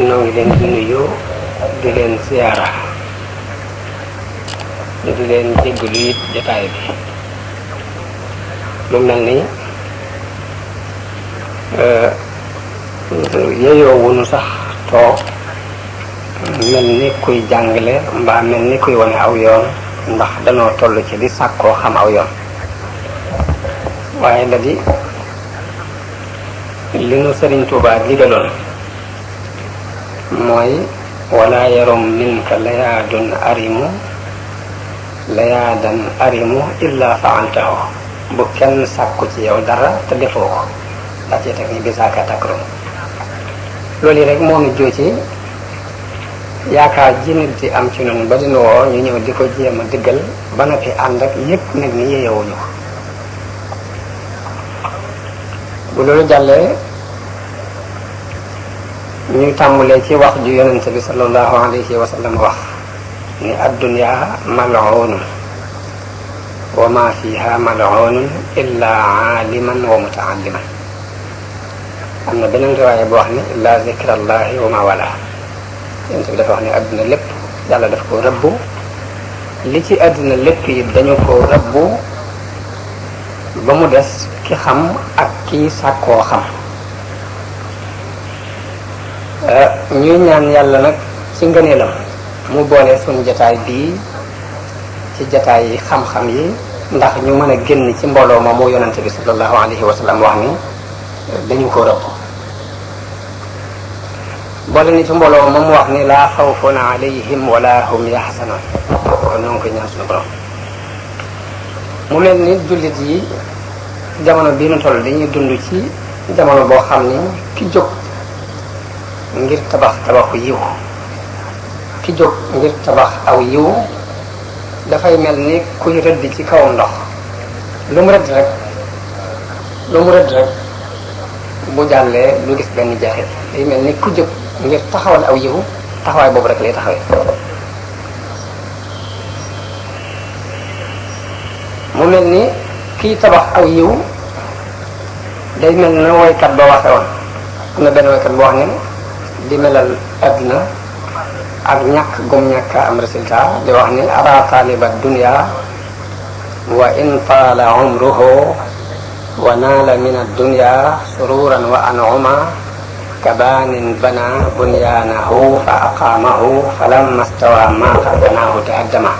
noo ngi leen di nuyu di leen siyaara di leen jéggalu it jotaay bi mu mel ni yeyoo wunu sax toog mel ni kuy jàngale mbaa mel ni kuy wane aw yoon ndax danoo toll ci di sàkkoo xam aw yoon waaye da di li nu Sëriñ Tuubaa digaloon mooy wala yarum minka layaadun arimu illa faaltahu bu kenn sàkku ci yow dara te defoo ko daa cee teg ni bisaaka takrum loolu yi rek moo nu joo ci yaakaar ji nit di am ci noonu ba dina woo ñu ñëw di ko jéem a dëggal ba na fi ànd ak yépp nag ni yeyewuñu ko bu loolu jàllee ñu tàmbulee ci wax ju yonente bi sallallahu alayhi wa sallam wax ni addunya mal'unun wa ma fiha mal'unun illa aaliman wa muta'alliman am na beneen riwaaya bu wax ni illa zikrallahi wa ma wala yonente bi dafa wax ni adduna lépp yàlla daf ko rëbbu li ci adduna lépp yi dañu ko rëbbu ba mu des ki xam ak ki sàkkoo xam ñuy ñaan yàlla nag ci ngëneelam mu boole suñu jataay bii ci jataay yi xam-xam yi ndax ñu mën a génn ci mbooloo ma mu yonante bi sallallahu alayhi wa sallam wax ni dañu ko rëbb boole ni ci mbooloo ma mu wax ni laa xawfun alayhim wala hum yaxzanun kon ñoo ngi koy ñaan suñu borom mu mel ni jullit yi jamono bii nu toll dañuy dund ci jamono boo xam ni ki jóg ngir tabaxu yiw ki jóg ngir tabax aw yiw dafay mel ni kuy rëdd ci kaw ndox lu mu rëdd rek bu jàllee lu gis benn jaxit day mel ni ku jóg ngir taxawal aw yiw taxawaay boobu rek lay taxawee mu mel ni kiy tabax aw yiw day mel na woykat ba waxe woon am na benn woykat boo wax ne di melal adduna ak ñàkk gum ñàkk am résultat di wax ni ara taliba dunya wa in taala umruhu wa naala min addunya sururan wa an'uma kabanin bana bunyanahu fa aqamahu falamma stawa ma qadanahu ta'addama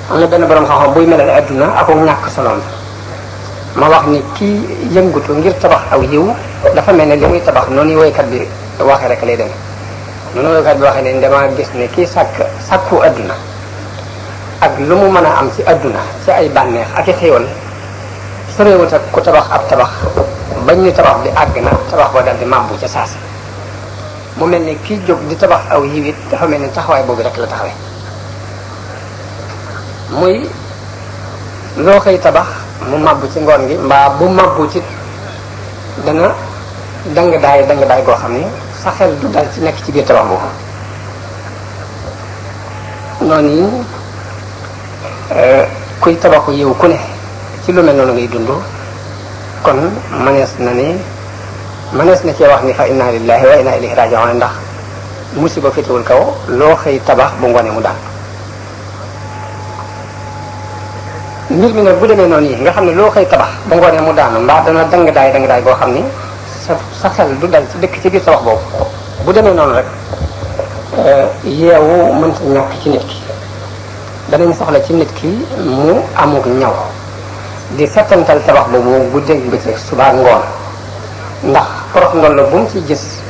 am na benn borom xam-xam buy melal adduna ak ñàkk solom ma wax ni kii yëngutu ngir tabax aw yiw dafa mel ne li muy tabax noonu woykat bi waxee rek lay dem noonu woykat bi waxee ne dama gis ne kii sàkku adduna ak lu mu mën a am ci adduna ci ay bànneex ak i xéewal sorewut ak ku tabax ab tabax bañ ni tabax bi àgg na tabax ba dal di màbbu ca saasi mu mel ni kii jóg di tabax aw yiw it dafa mel ni taxawaay boobu rek la taxawee muy loo koy tabax mu màbbu ci ngoon gi mbaa bu màbbu ci dana dang daay goo xam ni sa xel du dal ci nekk ci biir tabax boobu noonu yi kuy tabaxu yiw ku ne ci lu mel noonu ngay dund kon mënees na cee wax ni fa inna lillahi wa inna ilayhi raji'un ndax musiba féetewul kaw loo xëy tabax bu ngoonee mu daan mbir mi nag bu demee noonu yi nga xam ne loo xëy tabax bu ngoonee mu daanu mbaa dana dang daay goo xam ni sa xel du dal ci dëkk ci biir tabax boobu bu demee noonu rek yeewu mënta ñàkk ci nit ki danañ soxla ci nit ki mu amuk ñaw di settantal tabax boobu guddeeg bëccëg suba ngoon ndax porof ndoll bu mu ci gis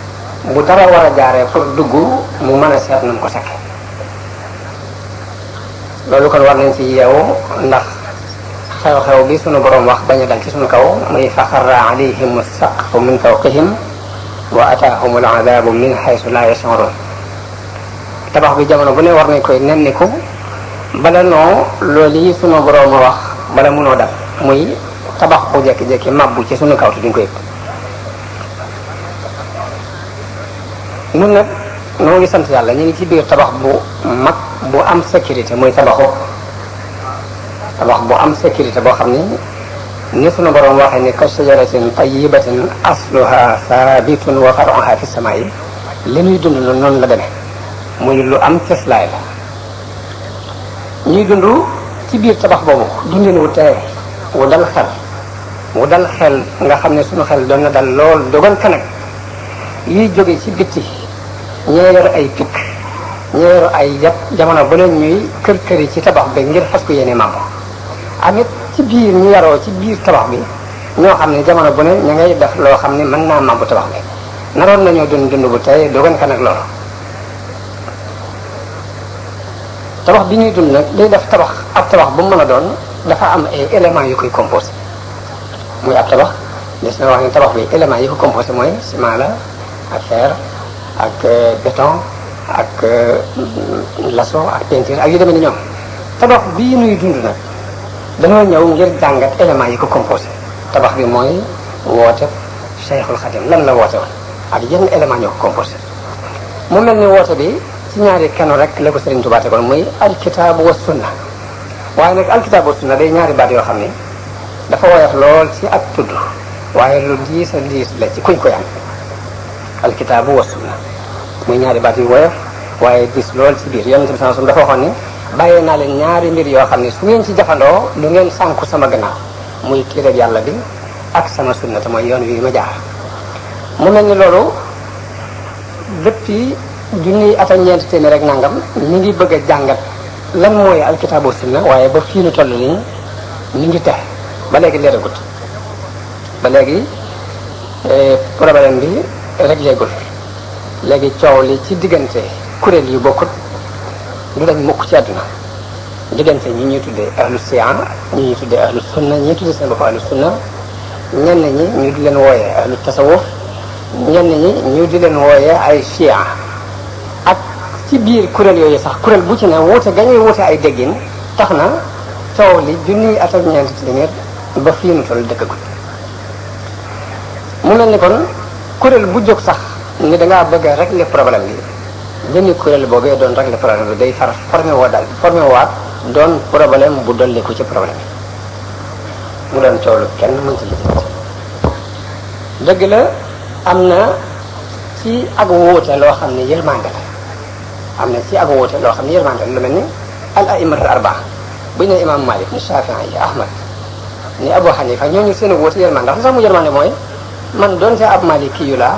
bu dara war a jaaree pour dugg mu mën a seet nu mu ko sekke loolu kon war nañ ci yeewu ndax xew-xew bi sunu borom wax bañ a dal ci sunu kaw muy faxarra alayhim saqfu min fawqihim wa ataahum al-adabu min haythu la yash'urun tabax bi jamono bu ne war nañ koy nemmiku bala noo loolu yi sunu borom a wax bala munoo dal muy tabax bu jekki-jekki mabbu ci sunu kaw te duñ ko yëg nun nag noo ngi sant yàlla ñu ngi ci biir tabax bu mag bu am sécurité muy tabax bu am sécurité boo xam ni sunu borom waxee ni ka shajaratin tayyibatin asluha thabitun wa far'uha fi samaa'i li ñuy dund noonu la demee muy lu am cëslaay la ñuy dund ci biir tabax boobu dundin wu tee wu dal xel nga xam ne suñu xel doon na dal lool dogal ka nag yiy jóge ci bitti ñee yor ay pikk ñee yor ay jamono bu leen ñuy kër yi ci tabax bi ngir fas ko yéene mambo amit ci biir ñu yaroo ci biir tabax bi ñoo xam ne jamono bu ne ña ngay def loo xam ne mën naa mambu tabax bi naroon nañoo dund bu tey dogan ka nag loolu tabax bi ñuy dund nag day def ab tabax bu mu mën a doon dafa am ay éléments yu koy composé muy ab tabax des na wax ne tabax bi éléments yi ko composé mooy ciment la ak fer ak béton ak laso ak peinture ak yu demee ni ñoom tabax bii nuy dund nag dañoo ñëw ngir jàngat éléments yi ko composé tabax bi mooy woote Cheikhul Khadim lan la woote woon ak yenn éléments ñoo ko composé mu mel ni woote bi ci ñaari keno rek la ko Sëriñ Tuubaa tegoon muy alkitaabu wa sunna waaye nag alkitaabu wa sunna day ñaari baat yoo xam ni dafa woyof lool ci ak tudd waaye lu diis a diis la ci kuñ koy am alkitaabu wa sunna muy ñaari baat yu woyof waaye diis lool ci biir Yonent bi sallallahu alayhi wasallam dafa waxoon ni bàyyee naa leen ñaari mbir yoo xam ne su ngeen ci jafandoo lu ngeen sànku sama gannaaw muy téereb yàlla bi ak sama sunna te mooy yoon wi ma jaar mu mel ni loolu depuis junniy at ak ñeenti téeméer rek nangam ñu ngi bëgg a jàngat lan mooy alkitaabu sunna waaye ba fii nu toll nii ñu ngi tex ba léegi leeragut ba léegi problème bi réglégul léegi coow li ci diggante kuréel yu bokkut du dañ mukk ci àdduna diggante ñi ñuy tuddee ahlu siyaan ñi ñuy tuddee ahlu sunna ñi ñuy tuddee seen bopp ahlu sunna ñenn ñi ñu di leen wooyee ahlu tasawuf ñenn ñi ñu di leen wooyee ay chia ak ci biir kuréel yooyu sax kuréel bu ci ne wuute gañuy wuute ay déggin tax na coow li junniy at ak ñeenti téeméer ba fii nu toll dëkkagul mu mel ni kon kuréel bu jóg sax ni dangaa bëgg a régler problème bi jëmmi kuréel boobee doon régler problème bi day formé waat doon problème bu dolliku ci problème bi mu doon coow lu kenn mën ci lijjanti dëgg la am na ci ak wuute loo xam ne yërmande la am na ci ak wuute loo xam ne yërmande la lu mel ni al aimatu arbaa bu ñu ne imam Malik ni Shafii yi Ahmad ni Abu Hanifa ñooñu seen wuute yërmande ndax li sax mu yërmande mooy man doonte ab Maliki yu laa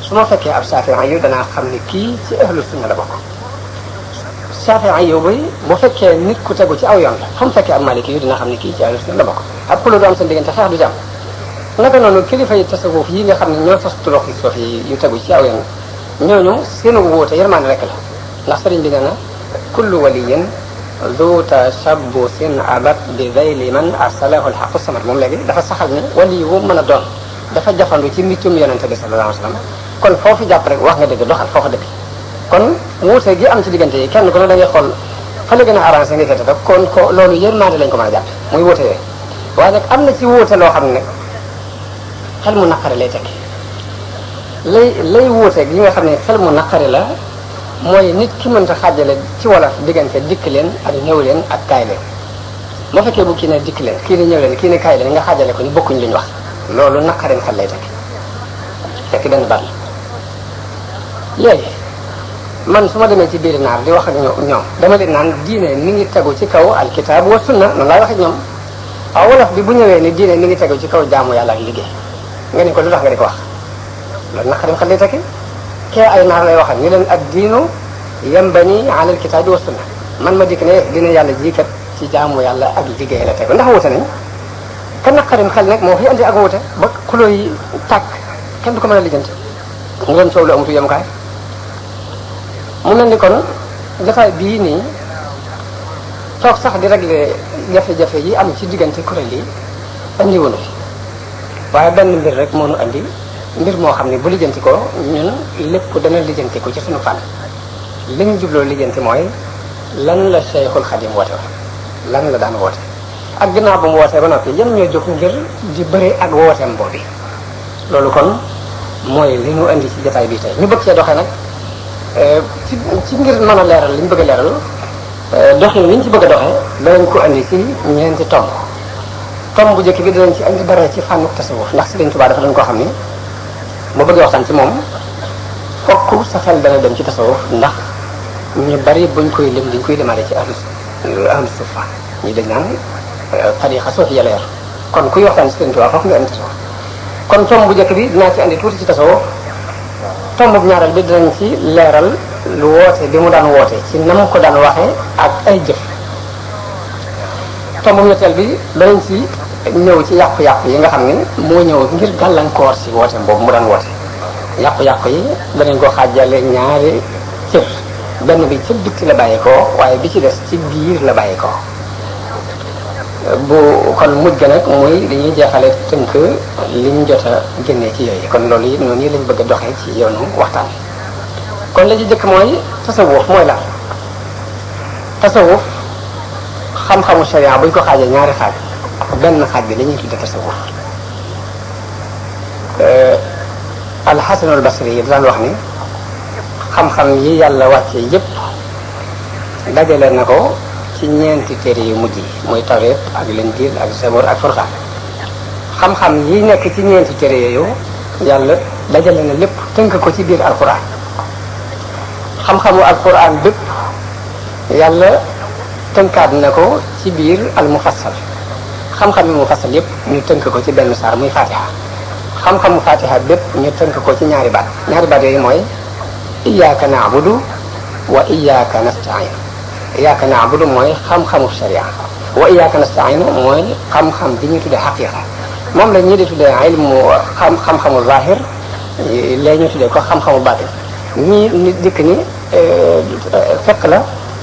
su ma fekkee ab Shafii yu danaa xam ni kii ci ahlu sunna la bokk Shafii yu bi bu fekkee nit ku tegu ci aw yoon la fu mu fekkee ab Maliki yu dina xam ni kii ci ahlu sunna la bokk ab xuloo du am seen diggante xeex du jàmm naka noonu kilifa yi tasawuf yi nga xam ne ñoo sos turuq yi suuf yi yu tegu ci aw yoon ñooñu seenu wuute yërmande rek la ndax sëriñ bi nee na kullu waliyin du tashabbusin abat bi zayli man arsalahu alhaqu samad moom léegi dafa saxal ni wali wu mën a doon dafa jafandu ci mbiccum yonente bi sallallahu alayhi wa sallam kon foofu jàpp rek wax nga dëgg doxal foofu dëgg kon wuute gi am ci diggante yi kenn ku ne da ngay xool fa la gën a arrangé nga fete rek kon ko loolu yërmande lañ ko mën a jàpp muy wuute yooyu waaye nag am na ci wuute loo xam ne xel mu naqari lay tekki lay wuute gi nga xam ne xel mu naqari la mooy nit ki mënta xaajale ci wolof diggante dikk leen ak ñëw leen ak kaay leen moo fekkee bu kii ne dikk leen kii ne ñëw leen kii ne kaay leen nga xaajale ko ni bokkuñ li ñu wax loolu naqareen xel lay tekki fekk benn baat la léegi man su ma demee ci biir naar di wax ak ñoom dama leen naan diine mi ngi tegu ci kaw alkitaab wa sunna noonu laay wax ak ñoom waaw wolof bi bu ñëwee ni diine mi ngi tegu ci kaw jaamu yàlla ak liggéey nga ne ko lu tax nga di ko wax loolu naqareen xel lay tekki kee ay naar lay waxal ñu leen ak diinu yambani ala alkitaabi wa sunna man ma dikk ne dina yàlla jiikat ci jaamu yàlla ak liggéey la tegu ndax wute nañ ka naqarim xel nag moo fi andi ak wute ba xuloo yi tàkk kenn du ko mën a lijjanti mu doon coow lu amutu yemukaay mu mel ni kon jotaay bii nii toog sax di régler jafe-jafe yi am ci diggante kuréel yi andi woonu fi waaye benn mbir rek moo nu andi mbir moo xam ne bu lijjanti ko ñun lépp dana lijjanti ko ci suñu fànn li ñu jubloo lijjanti mooy lan la Cheikhul Khadim woote woon lan la daan woote ak ginnaaw bu mu wootee ba noppi yan ñoo jóg ngir di bëri ak wooteem boobu loolu kon mooy li ñu indi ci jotaay bi tey ñu bëgg cee doxee nag ci ngir mën a leeral li ñu bëgg a leeral doxin li ñu ci bëgg a doxee danañ ko indi ci ñeenti tomb bu njëkk bi dinañ ci indi dara ci fànnu tasawuf ndax Sëriñ Tuubaa dafa dañ koo xam ni mu bëgg waxtaan ci moom fokk sa xel dana dem ci tasawuf ndax ñu bari buñ koy lim dañ koy limaale ci ahlu sufa ñi dañ naan tariqa suufiya la yor kon kuy waxtaan ci Sëriñ Tuubaa fokk nga andi tasawuf kon tomb bu njëkk bi dinaa ci andi tuuti ci tasawuf tomb bu ñaareel bi dinañ ci leeral lu woote bi mu daan woote ci nam ko daan waxee ak ay jëf tomb bu ñetteel bi danañ ci ñëw ci yàqu-yàqu yi nga xam ne moo ñëw ngir gàllankoor si woote boobu mu daan woote yàqu-yàqu yi danañ ko xaajale ñaari cër benn bi ci bitti la bàyyeekoo waaye bi ci des ci biir la bàyyeekoo bu kon mujj ga nag muy dañuy jeexale tënk li ñu jot a génnee ci yooyu kon loolu yi noonu yi lañ bëgg a doxee ci yoonu waxtaan kon la ci jëkk mooy tasawuf mooy lan tasawuf xam-xamu sharia buñ ko xaajee ñaari xaaj benn xaaj bi la ñuy tudde tasawuf alxasanul basri yi daan wax ni xam-xam yi yàlla wàcce yépp dajale na ko ci ñeenti téere yu mujj yi muy tawreet ak linjiil ak zabur ak furqaan xam-xam yi nekk ci ñeenti téere yooyu yàlla dajale na lépp tënk ko ci biir alquran xam-xamu alquran bépp yàlla tënkaat na ko ci biir almufassal xam-xamu mufassal yépp ñu tënk ko ci benn saar muy fatiha xam-xamu fatiha bépp ñu tënk ko ci ñaari baat yooyu mooy iyyaka na'budu wa iyyaka nasta'in iyyaka na'budu mooy xam-xamu sharia wa iyyaka nasta'in mooy xam-xam bi ñuy tuddee xaqiqa moom la ñii di tuddee ilmu xam-xamu zahir léegi ñu tuddee ko xam-xamu baatin ñii nit dikk ni fekk la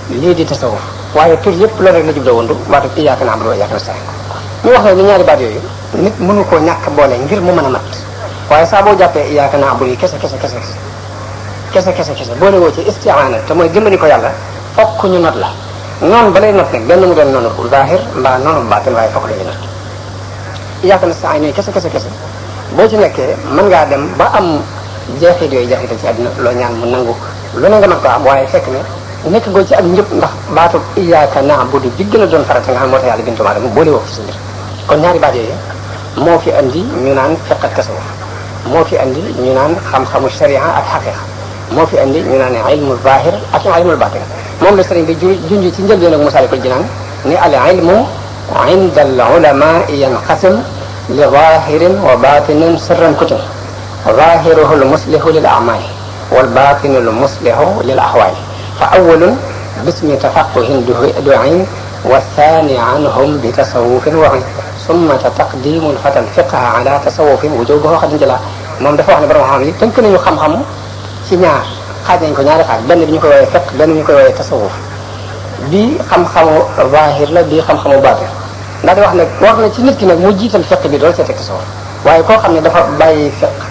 lii di tasawuf waaye tur yëpp loolu rek la jubloo wundu baatu iyyaka na'budu wa iyyaka nasta'in ñu wax ne ni ñaari baat yooyu nit mënu koo ñàkk boole ngir mu mën a mat waaye saa boo jàppee iyyaka na'budu yi kese boole woo ci isti'aana te mooy dimbali ko yàlla fokk ñu not la noonu ba lay not nag benn mu doon noonu zahir mbaa noonu baatin waaye fokk dañu not iyyaka nasta'in yi kese boo ci nekkee mën ngaa dem ba am jeexit yooyu jeexital ci àdduna loo ñaan mu nangu lu ne nga mën ko am waaye fekk ne nekk goo ci ak njëpp ndax baatu iyyaka na'budu bi gën a doon farata nga xam moo tax yàlla bintu Aadama boole woo ci sa mbir kon ñaari baat yooyu moo fi andi ñu naan fiqh ak tasawuf moo fi andi ñu naan xam-xamu sharia ak xaqiqa moo fi andi ñu naan ilmu zahir ak ilmu batin moom la sëriñ bi junj ci njëlbeen ak Masaalikul Jinaan ni al ilmu inda al ulama yanqasim li zahirin wa batinin sirran kutum zahiruhu al muslihu lil a'mali wal batinu al muslihu lil ahwali fa awwalun bismi tafaqquhin du'in wa thani anhum bi tasawufin wa'i summa taqdimu al fata al fiqha ala tasawufin wujubuhu qad jala moom dafa wax ne borom xam yi tënk nañu xam-xam ci ñaar xaaj nañ ko ñaari xaaj benn bi ñu koy woowee fiqh benn bi ñu koy woowee tasawuf bii xam-xamu zahir la bii xam-xamu baatin ndax di wax nag war na ci nit ki nag mu jiital fiqh bi dool see teg tasawuf waaye koo xam ne dafa bàyyi fiqh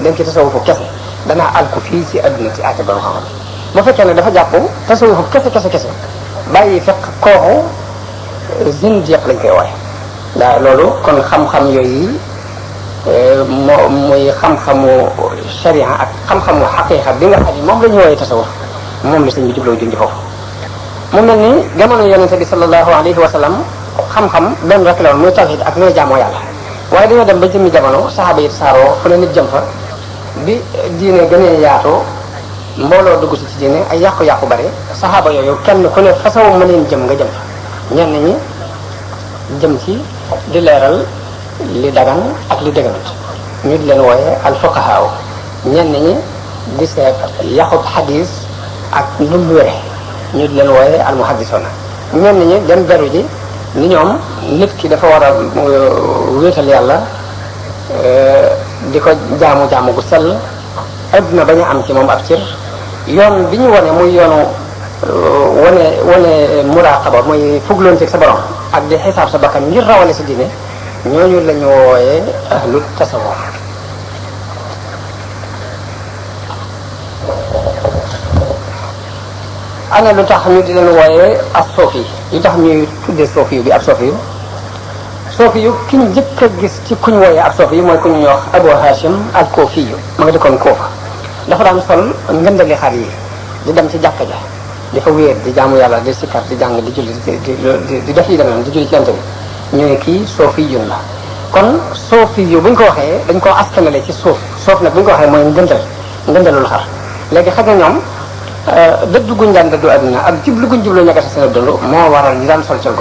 dem ci tasawufu kese danaa alku fii ci adduna ci àtte borom xam-xam bu fekkee ne dafa jàpp tasawufu kese bàyyi fiqh kooku zindiq lañ koy wooye daa loolu kon xam-xam yooyu muy xam-xamu sharia ak xam-xamu xaqiqa bi nga xam ne moom la ñu woowee tasawuf moom la sëñ bi jubloo junj foofu mu mel ni jamono yonente bi sallallahu alayhi wa sallam xam-xam benn rek la woon muy tawhid ak ñooy jaamoo yàlla waaye dañoo dem ba jëmmi jamono saxaaba yi saaroo fu ne nit jëm fa bi diine gënee yaatoo mbooloo dugg ci diine ay yàqu-yàqu bare saxaaba yooyu kenn ku ne façon mëneen jëm nga jëm fa ñenn ñi jëm ci di leeral li dagan ak li dëgganut ñu di leen wooye al fuqahaa ñenn ñi di seet yaxub xadis ak nu mu wére ñu di leen wooye al muhaddisuna ñenn ñi dem beru ji ni ñoom nit ki dafa war a wéetal yàlla di ko jaamu gu sell adduna bañ a am ci moom ab cër yoon bi ñu wone muy yoonu wane muraqaba muy fugloon ci sa borom ak di xisaab sa bakkan ngir rawale sa diine ñooñu la ñu wooyee ahlu tasawuf ana lu tax ñu di leen wooyee ak soofi lu tax ñuy tuddee soofi yu bi ab soofi yu ki ñu njëkk a gis ci kuñ wooyee ab soofi yu mooy ku ñuy wax Abu Hashim al Koofi yu ma nga dëkkoon Koofa dafa daan sol ngëndali xar yi di dem ci jàkka ja di fa wéer di jaamu yàlla di sikkar di jàng di julli di def yi demee di julli ci yonent bi ñu ne kii soofi yun la kon soofi yu bu ñu ko waxee dañ koo askanale ci suuf nag bu ñu ko waxee mooy ngëndalul xar léegi xam nga ñoom dëddu guñ daan dëddu àdduna ak jublu guñ jublu ñàkk a seen dund moo waral ñu daan sol col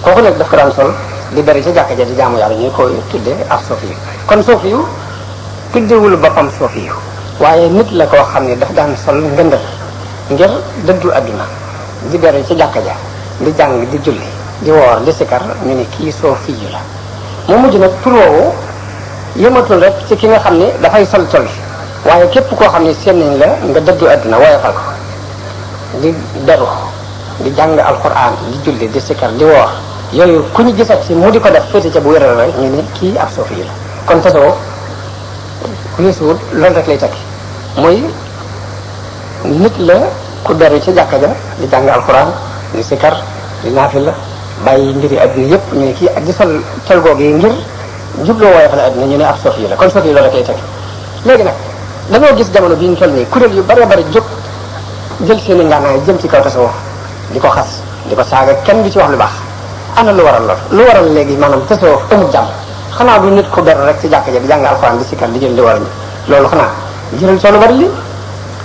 kooku nag daf ko daan sol di bari ca jàkka ja di jaamu yàlla ñu koy tuddee ak sofi kon sofi yu tuddewul boppam sofi yu waaye nit la koo xam ne daf daan sol ngëndal ngir dëddu àdduna di bari ca jàkka ja di jàng di julli di woor di sikar ñu ne kii sofi yu la mu mujj nag tur woowu yëmatul rek ci ki nga xam ne dafay sol col waaye képp koo xam ne seen nañ la nga dëddu àdduna woyofal ko di beru di jàng alquran di julli di sikar di woor yooyu ku ñu gisat si mu di ko def féete ca bu wéral rek ñu ne kii ab sofi yu la kon tasawuf weesuwut loolu rek lay tekki muy nit la ku beru ci jàkka ja di jàng alquran di sikar di naafila bàyyi mbiri adduna yëpp ñu ne kii di sol col googu yi ngir jubloo woyofal adduna ñu ne ab sofi yu la kon sofi yu loolu rek lay tekki léegi nag dañoo gis jamono bi ñu toll nii kuréel yu bare bare jóg jël seeni ngànnaay jëm ci kaw tasawuf di ko xas di ko saaga kenn du ci wax lu baax ana lu waral lool lu waral léegi maanaam tasawuf amul jàmm xanaa du nit ko beru rek ci jàkka ja di jàng alxuraan di sikkar di jël di waral loolu xanaa jëral coow lu bari li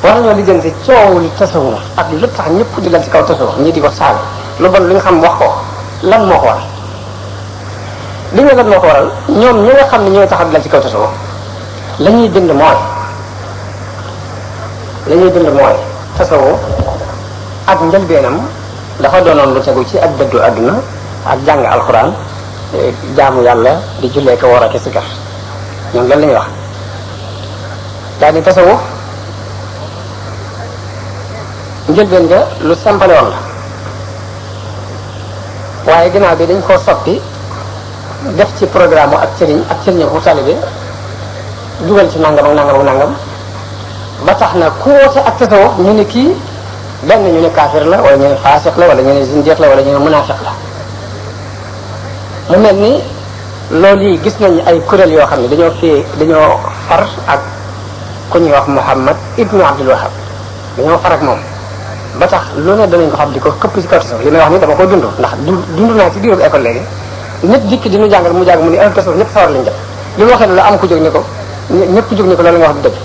war nañoo lijjanti coowul tasawuf ak lu tax ñëpp di dal ci kaw tasawuf ñii di ko saaga lu bon lu nga xam wax ko lan moo ko waral li nga lan moo ko waral ñoom ñi nga xam ne ñooy tax di dal ci kaw tasawuf la ñuy bind mooy tasawuf ak njëlbeenam dafa doonoon lu tegu ci ak dëddu àdduna ak jàng alxuraan jaamu yàlla di jullee ko war a sikar ñoom lan la ñuy wax daal di tasawuf njëlbeen nga lu simple woon la waaye ginnaaw bi dañ koo soppi def ci programme ak sëriñ bu taalibe dugal ci nangam ak nangam ak nangam ba tax na ku woote ak tasawuf ñu ne kii benn ñu ne kaafir la wala ñu ne faasiq la wala ñu ne zindiq la wala ñu ne munaafiq la mu mel ni loolu yi gis nañ ay kuréel yoo xam ne dañoo far ak ku ñuy wax Muhammad ibnu Abdul Wahab dañoo far ak moom ba tax lu ne danañ ko xam di ko këpp ci kaw tasawuf li may wax ni dama ko dund ndax dund naa ci biiru école léegi nit dikk di ñu jàngal mu jàng mu ni ahlu tasawuf ñëpp sawar lañ def li mu waxee loolu am ku jóg ni ko ñëpp jóg ni ko loolu nga wax du dëgg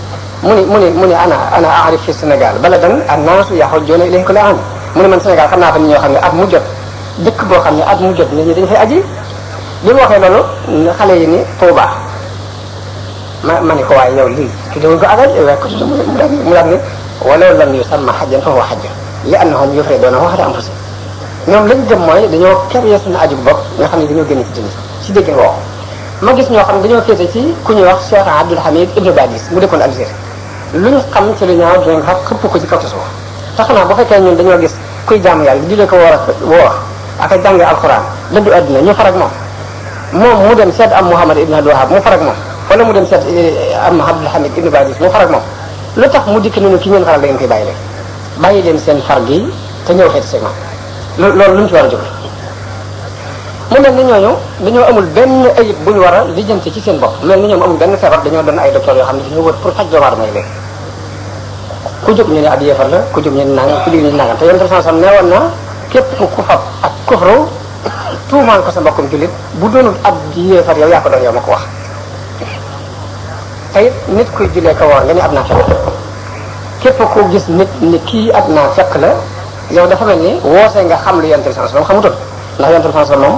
mu ni ana aarif fi Sénégal baladan annaasu yahujjuuna ilayhi kulla aam mu ne man Sénégal xam naa fa nit ñoo xam ne at mu jot dëkk boo xam ne at mu jot nit ñi dañ fay aji bi mu waxee loolu xale yi ni Tuuba ma ni ko waaye yow lii tuddewuñ ko alal waaye ko tudd mu daal ni walaw lam yusamma hajjan fa huwa hajjun li annahum yufriduunahu ala anfusihim ñoom lañ gëm mooy dañoo créé suñu aju bopp nga xam ne dañoo génn ci dënn ci dégg woo ma gis ñoo xam ne dañoo féete ci ku ñuy wax Cheikh Abdoul Hamid Ibn Badis mu dëkkoon Algérie lu ñu xam ci lu ñaaw dinañ xam xëpp ko ci kaw tasawuf te xanaa bu fekkee ñun dañoo gis kuy jaamu yàlla di ko woor ak a jàng alxuraan dëddu àdduna ñu farag moom mu dem seet am Muhammad ibn Abdul Wahab mu farag moom wala mu dem seet am Abdoul Hamid Ibn Badis mu farag moom lu tax mu dikk ni ki ngeen faral da ngeen koy bàyyi leen seen far gi te ñëw xeeti seen loolu lu mu ci war a jóg mu mel ni ñooñu dañoo amul benn ayib bu ñu war a lijjanti ci seen bopp mel ni ñoom amul benn feebar dañoo doon ay docteur yoo xam ne dañoo wër pour faj doomu aadama yi léegi ku jóg ñu ne ab yéefar la ku jóg ñu ne nangam ku jóg ñu ne nangam te yonent bi sallallahu alayhi wasallam ne woon na képp ku fab ak kufru tuumaal ko sa mbokkum jullit bu doonul ab yéefar yow yaa ko doon yow ma ko wax te it nit kuy jullee ko woor nga ni ab naa fekk képp ku gis nit ni kii ab naa fekk la yow dafa mel ni woosee nga xam lu yonent bi sallallahu alayhi wasallam xamutoon ndax yonent bi sallallahu alayhi wasallam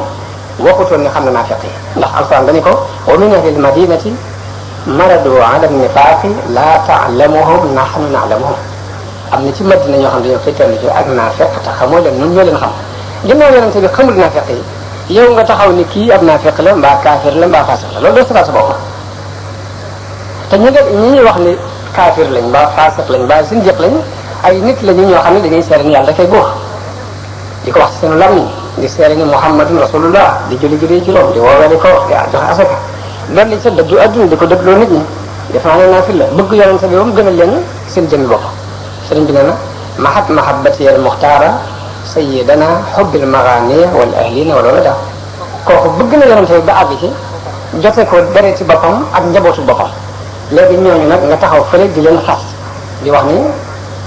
moom waxutoon ni xam na naa fekk yi ndax alquran dañu ko wa min ahlil madinati maradu ala nifaaqi la ta'lamuhum nahnu na'lamuhum am na ci Madina ñoo xam ne dañoo féeteerlu ci ak naa fekk te xamoo leen ñun ñoo leen xam ginnaaw yonent bi xamul naa fekk yi yow nga taxaw ni kii ab naa fekk la mbaa kaafir la mbaa faasiq la loolu doo safal sa bopp te ñi ñuy wax ni kaafir lañ mbaa faasiq lañ mbaa zindiq lañ ay nit la ñu ñoo xam ne dañuy seere ni yàlla dafay góor di ko wax ci seen làmmiñ di seere ni Muhammadun rasulullah di julli juróom di woowee ko di joxe asaka dolli ca dëddu adduna di ko dëddloo nit ñi dafa ne naa fi la bëgg yonente bi ba mu gënal leen seen jëmmi bopp sëriñ bi nee na mahabbati al muxtaara sayyidana hubbil maghani wal ahlina wal walada kooku bëgg na yonente bi ba àgg ci jote ko dere ci boppam ak njabootu boppam léegi ñooñu nag nga taxaw fële di leen xas di wax ni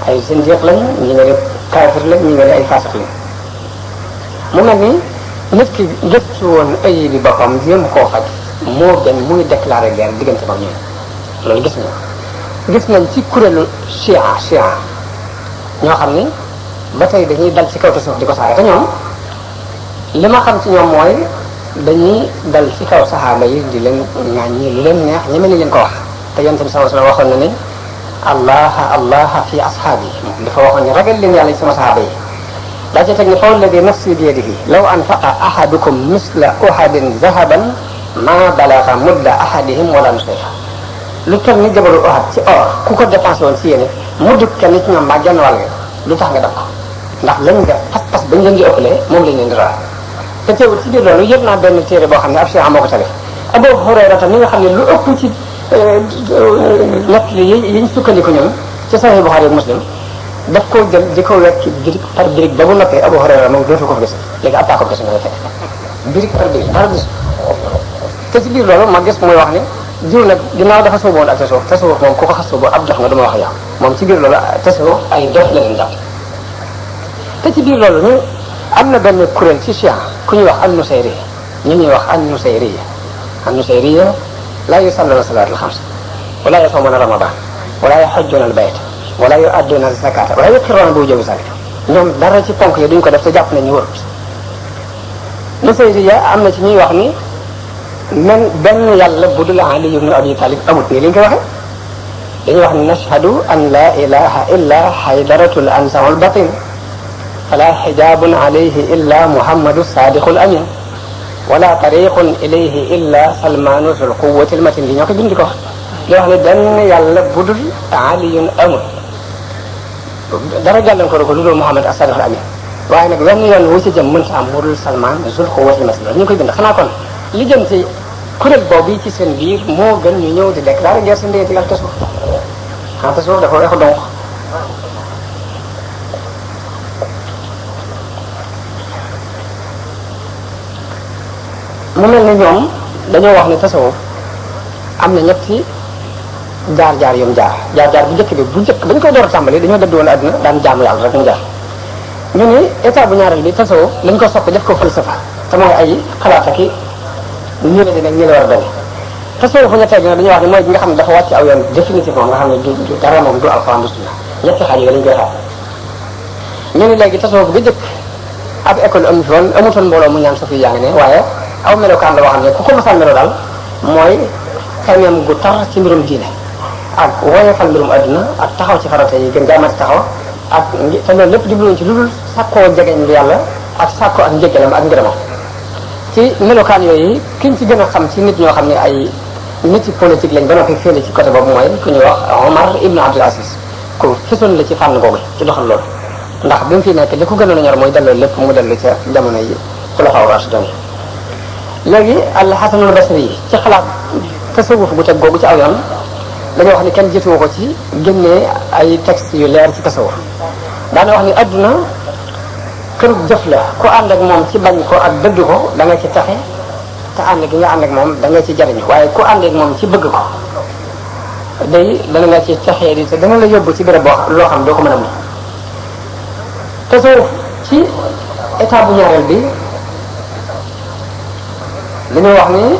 ay zindiq lañ ñi nga ne kaafir lañ ñi nga ne ay faasiq lañ mu mel ni nit ki gëstu woon ay bi boppam jéem koo faj moo gën muy déclaré guerre diggante ak ñoom loolu gis nga gis nañ ci kuréelu chia ñoo xam ni ba tey dañuy dal ci kaw tasawuf di ko saaga te ñoom li ma xam ci ñoom mooy dañuy dal ci kaw saxaaba yi di leen ŋàññi lu leen neex ñeme ni leen ko wax te yonent bi sallallahu alayhi wasallam waxoon na ne allah fi ashaabi dafa waxoon ne ragal leen yàlla ci sama saxaaba yi daa ci teg ne fa walladi nafsi bi yadihi law anfaqa ahadukum misla uhadin zahaban ma balaga mudda ahadihim wala nusayfa lu toll ni jabalu Uhud ci or ku ko dépensé woon ci yéene muddu kenn ci ñoom mbaa genn wàll lu tax nga def ko ndax lañ def pas-pas bañ leen di ëppalee moom lañ leen di raal te teewul ci biir loolu yëpp naa benn téere boo xam ne ab Cheikh moo ko talif Abu Hurayra tam ni nga xam ne lu ëpp ci nett li yiñ sukkandiku ñoom ci Sahih Bukhari ak Muslim daf koo jël di ko wekk birig par birig ba bu noppee Abu Hurayra moom dootu ko fa gis léegi ab ko gis nga fekk birig par birig dara gis te ci biir loolu ma gis muy wax ni jiw nag ginnaaw dafa sóoboon ak tasawuf moom ku ko xas sóoboo ab dox nga duma wax yow moom ci biir loolu tasawuf ay dox la leen jàpp te ci biir loolu ñu am na benn kuréel ci Chia ku ñuy wax an-Nusayri ñu ñuy wax an-Nusayriya laa yusalluna salaatal xams wala yasumuna ramadan wala yahujjuna al-bayt wala yu'adduna az-zakata wala yuqirruna bi wujubi zalik ñoom dara ci ponk yi duñ ko def te jàpp nañ ñu wër Nusayriya am na ci ñuy wax ni man benn yàlla bu dul Ali ibn Abi Talib amut nii li ñu koy waxee dañuy wax ni nashhadu an la ilaha illa haydaratul ansaul batin fala hijabun alayhi illa muhammadu sadiqul amin wala tariqun ilayhi illa salmanu zul quwwati almatin li ñoo ko bindi ko di wax ne benn yàlla bu dul aliyun amut dara gàllankoor ko lu dul muhammad as-sadiqul amin waaye nag wenn yoon wu ci jëm mënta am wudul salman zul quwwati almatin ñu ngi koy bind xanaa kon li jëm ci kuréel boobu ci seen biir moo gën ñu ñëw di déclaré guerre seen ndey digal tasawuf xanaa tasawuf dafa weexu donc mu mel ni ñoom dañoo wax ne tasawuf am na ñetti jaar-jaar yum jaar bu njëkk bi bu njëkk bañ koy door a tàmbali dañoo dëdd woon àdduna daan jaamu yàlla rek mu jaar ñu ni état bu ñaareel bi tasawuf lañ ko soppi def ko falsafa te mooy ay xalaat ak ñu ne dina ñu la war a doon tasawuf fu ñetteel bi nag dañuy wax ne mooy bi nga xam ne dafa wàcc aw yoon définitivement nga xam ne du dara moom du alxuraan du sunna ñetti xaaj yi lañ koy xaar ñu ne léegi tasawuf bu njëkk ab école amu fi woon amutoon mbooloo mu ñaan sa fi jàng ne waaye aw melokaan la boo xam ne ku ko mosal melo daal mooy xemeem gu tar ci mbirum diine ak woyofal mbirum adduna ak taxaw ci farata yi gën jaamati taxaw ak te loolu lépp jubluwoon ci lu dul sàkkoo jegeñ bi yàlla ak sàkkoo ak njëggalam ak ngërëmam ci melokaan yooyu kiñ ci gën a xam ci nit ñoo xam ne ay nit ci politique lañ ba noppi féele ci côté boobu mooy ku ñuy wax Omar ibn Abdul Aziz ku fisoon la ci fànn googu ci doxal loolu ndax bi mu fi nekk li ko gënoon a ñor mooy delloo lépp mu dellu ca jamono yi xulafaa raashidun léegi al-Hasanul Basri yi ci xalaat tasawuf gu teg googu ci aw yoon dañoo wax ni kenn jiituwu ko ci génnee ay textes yu leer ci tasawuf daana wax ni adduna kërug jëf la ku ànd ak moom ci bañ ko ak dëgg ko da nga ci taxe te ànd gi nga ànd ak moom da nga ci jariñu waaye ku ànd ak moom ci bëgg ko day dana nga ci taxee di te dana la yóbbu ci béréb boo loo xam doo ko mën a mun tasawuf ci état bu ñaareel bi li ñuy wax ni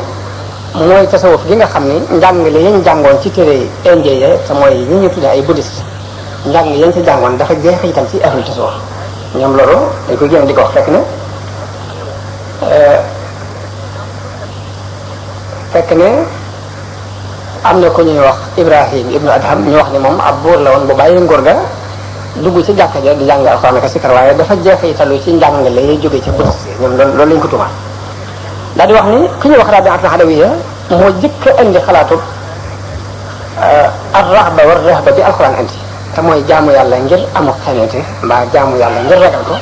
mooy tasawuf gi nga xam ni njàngale yañ jàngoon ci téere indien ya te mooy ñi ñu tuddee ay bouddhiste njàng yañ ci jàngoon dafa jeexital ci ahlul tasawuf ñoom loolu dañ koy génn di ko wax fekk ne am na ku ñuy wax Ibrahim ibnu Adham ñu wax ni moom ab buur la woon bu bàyyi nguur ga dugg ci jàkka ja di jàng alxuraan ak sikar waaye dafa jeexitalu ci njàngale yi jóge ci bouddhiste ñoom loolu lañ ko tuumaal daal di wax ni ku ñuy wax Rabi'atul Adawiya moo jëkk a indi xalaatu ar-rahba war rahba bi alxuraan indi te mooy jaamu yàlla ngir amu xemeente mbaa jaamu yàlla ngir ragal ko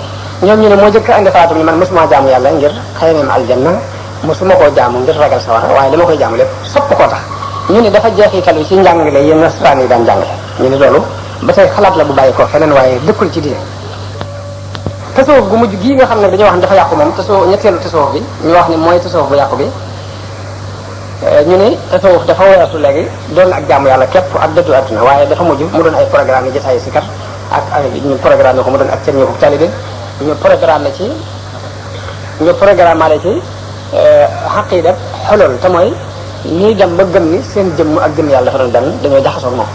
ñoom ñu ne moo jëkk a indi xalaatu ni man mosuma jaamu yàlla ngir xemeem aljanna mosuma koo jaamu ngir ragal sawara waaye dama koy jaamu lépp sopp koo tax ñu ne dafa jeexitalu ci njàngale yi nasaraan yi daan jàngale ñu ne loolu ba tey xalaat la bu bàyyi ko feneen waaye dëkkul ci diine tasawuf gu mujj gii nga xam ne dañoo wax ne dafa yàqu moom tasawuf ñetteelu tasawuf bi ñu wax ni mooy tasawuf bu yàqu bi ñu ne tasawuf dafa weesu léegi doon ak jaamu yàlla képp ak dëddu adduna waaye dafa mujj mu doon ay programme yi jotaay sikar ak ay ñu programme ko mu doon ak seen ñëw taalibe ñu programme ci xaqida xolool te mooy ñuy dem ba gëm ni seen jëmm ak gëm yàlla dafa doon benn dañoo jaxasoo moom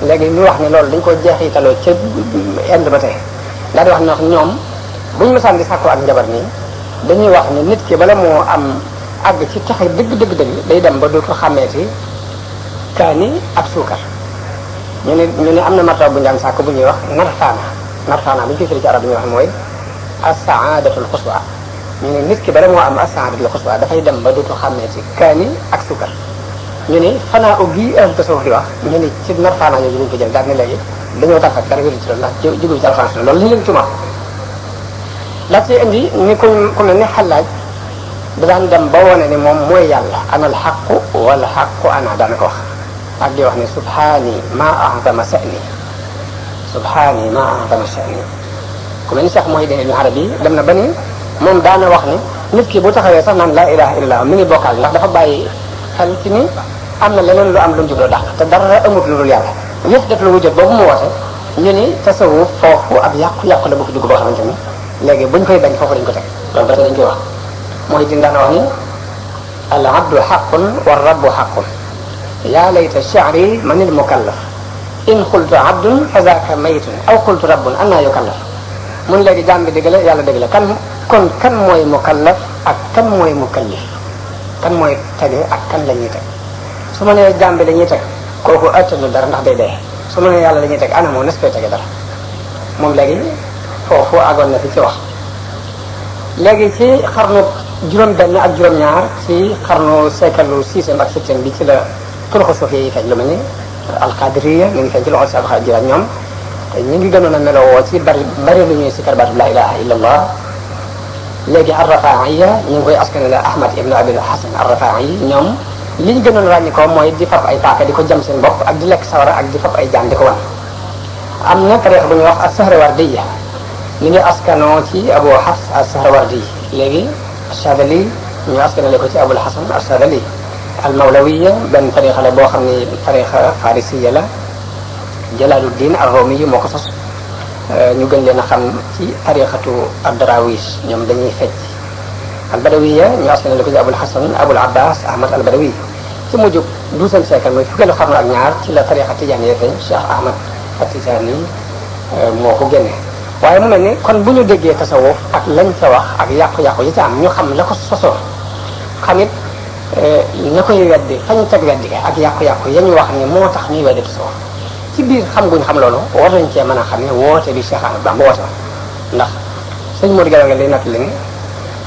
léegi ñu wax ne loolu dañ ko jeexitaloo ca Inde ba tey daal di wax ne wax ñoom buñ mësaan di sàkku ak njabar nii dañuy wax ne nit ki bala moo am àgg ci taxe dëgg day dem ba dootu xàmmeeti kaani ak suukar ñu ne am na martaba bu ñu daan sàkk bu ñuy wax nartaana bu ñu koy firi ci arab bi ñuy wax mooy as-saadatul xuswa ñu ne nit ki bala moo am as-saadatul xuswa dafay dem ba dootu xàmmeeti kaani ak suukar ñu ne fanaa gi ahlu tasawuf di wax ñu ne ci nartaana yooyu ñu ko jël daal ne léegi dañoo tax ak dara wéru ci loolu ndax jógu ci alxuraan loolu la ñu leen tuuma la ci indi ni ku mel ni Xallaaj da daan dem ba wone ni moom mooy yàlla ana al xaqu wal xaqu ana daana ko wax ak di wax ne subhaani ma a'zama sha'ni subhaani ma a'zama sha'ni ku mel ni Cheikh Mouhidine Ibn Arabi dem na ba ni moom daana wax ni nit ki bu taxawee sax naan laa ilaha illallah mi ngi bokkaal ndax dafa bàyyi xel ci ni am na leneen lu am lu mu jubloo dàq te dara amut lu dul yàlla yëf def lu wujjat boobu mu woote ñu ni tasawuf foofu ab yàqu-yàqu la bu fi dugg boo xamante ni léegi buñ koy bañ foofu lañ ko teg loolu ba dañ koy wax mooy din daana wax ni al abdu xaqun wa rabbu xaqun yaa layta shi'ri manil mukallaf in xultu abdun fa zaaka maytun aw xultu rabbun annaa yukallaf mun léegi jaam bi dëgg la yàlla dëgg la kan mooy mukallaf ak kan mooy mukallif kan mooy tege ak kan la ñuy teg su ma nee jaam bi la ñuy teg kooku attanu dara ndax day dee su ma nee yàlla la ñuy teg ana moom nes koy tege dara moom léegi foofu àggoon na fi ci wax léegi ci xarnu juróom-benn ak juróom-ñaar ci xarnu siècle sixième ak septième bi ci la turuxu suufi yi feeñ lu mel ni alqadiriya mi ngi feeñ ci loxo si Abdul Jilaan ñoom ñu ngi gënoon a melowoo ci bari lu ñuy sikkar baatu la ilaha illa allah léegi arrafaiya ñu ngi koy askanale Ahmad ibn Abil Hasan arrafai ñoom li ñu gënoon ràññi ko mooy di fab ay paaka di ko jam seen bopp ak di lekk sawara ak di fab ay jaan di ko wan am na tariix bu ñuy wax as-Sahrawardiya mi ngi askanoo ci Abu Hafs as-Sahrawardi léegi Chadali ñu askanale ko ci Abul Hasan as-Sadali al-Mawlawiya benn tariixa la boo xam ni tariixa farisiya la Jalaaluddin ar-Rumi moo ko sos ñu gën leen a xam ci tariixatu ad-Darawish ñoom dañuy fecc al-Badawiya ñu askanale ko ci Abul Hasan Abul Abbas Ahmad al-Badawi ci mujjub 12e siècle mooy fukkeelu xarnu ak ñaar ci la tariixa tijaaniyya feeñ Cheikh Ahmad at-Tijaani moo ko génne waaye mu mel ni kon bu ñu déggee tasawuf ak lañ ca wax ak yàqu-yàqu yi ca am ñu xam la ko sosoo xamit ña koy weddi fañ teg weddi ak yàqu-yàqu ya ñu wax ni moo tax ñuy weddi tasawuf ci biir xam guñ xam loolu war nañ cee mën a xam ne woote bi Cheikh Ahmadou Bamba woote ndax sëñ Modou Galagal lay natt li ne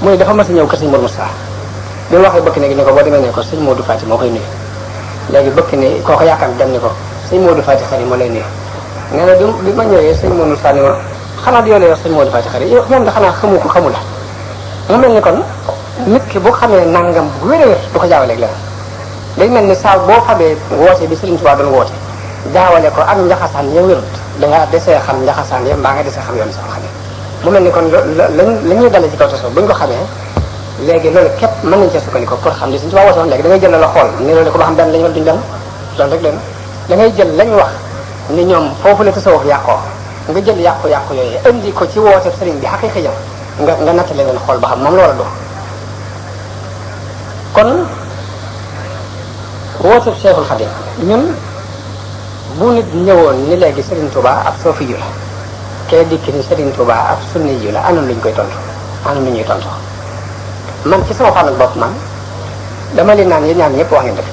mu ne dafa mas a ñëw kër sëñ Modou Moussa bi mu waxee bëkk ne gi ne ko boo demee ne ko sëñ Modou Fati moo koy nuyu léegi bëkk ne kooko yaakaar dem ni ko sëñ Modou Fati xari moo lay nuyu nee na bi ma ñëwee sëñ Modou Moussa ni ma xanaa di yow la yor sëñ Modou Fati xari yow moom da xanaa xamu ko xamu la mu mel ni kon nit ki bu xamee nangam bu wér a wér du ko jaawaleeg la day mel ni saa boo xamee woote bi Sëriñ Tuubaa doon woote jaawale ko ak njaxasaan ya wérut dangaa desee xam njaxasaan ya mbaa nga desee xam yoon sama xamee mu mel ni kon la ñuy dale ci kaw tasoo bu ñu ko xamee léegi loolu képp mën nañ cee sukkandiku pour xam li Sëriñ Tuubaa woote woon léegi da ngay jël la xool ni loolu ko ba xam benn lañu wala duñu benn loolu rek leen da ngay jël lañ wax ni ñoom foofu la tasawuf yàqoo nga jël yàqu-yàqu yooyu indi ko ci woote sëriñ bi xaqiiqa jam nga nattale leen xool ba xam moom la war a doon kon woote Cheikhul Khadim ñun bu nit ñëwoon ni léegi Serigne Touba ab soofi yu la kee dikk ni Serigne Touba ab sunni yu la anam luñ koy tontu anam lu ñuy tontu man ci sama fànn bopp man dama leen naan yéen ñaar ñëpp wax ngeen dëgg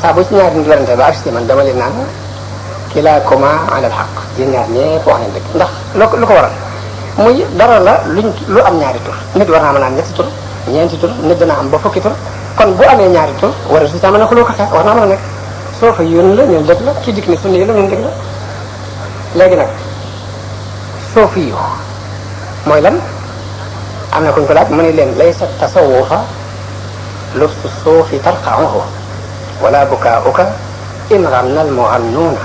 saa bu ci ñaar nit werante ba agsi man dama leen naan kilaakuma alal xaq yéen ñaar ñëpp wax ngeen dëgg ndax lu ko waral muy dara la lu am ñaari tur nit war naa mën a am ñetti tur ñeenti tur nit dana am ba fukki tur kon bu amee ñaari tur war a su ca mën a xuloo ko xeex war naa mën a nekk soo fa yónni la ñun dëgg la kii dikk ni sunni la ñun dëgg la léegi nag soofi yu mooy lan am na kuñ ko laaj mu ne leen laysa tasawufa lubsu suufi tarqa'uhu wala bukaa'uka in ghanna al-mughannuuna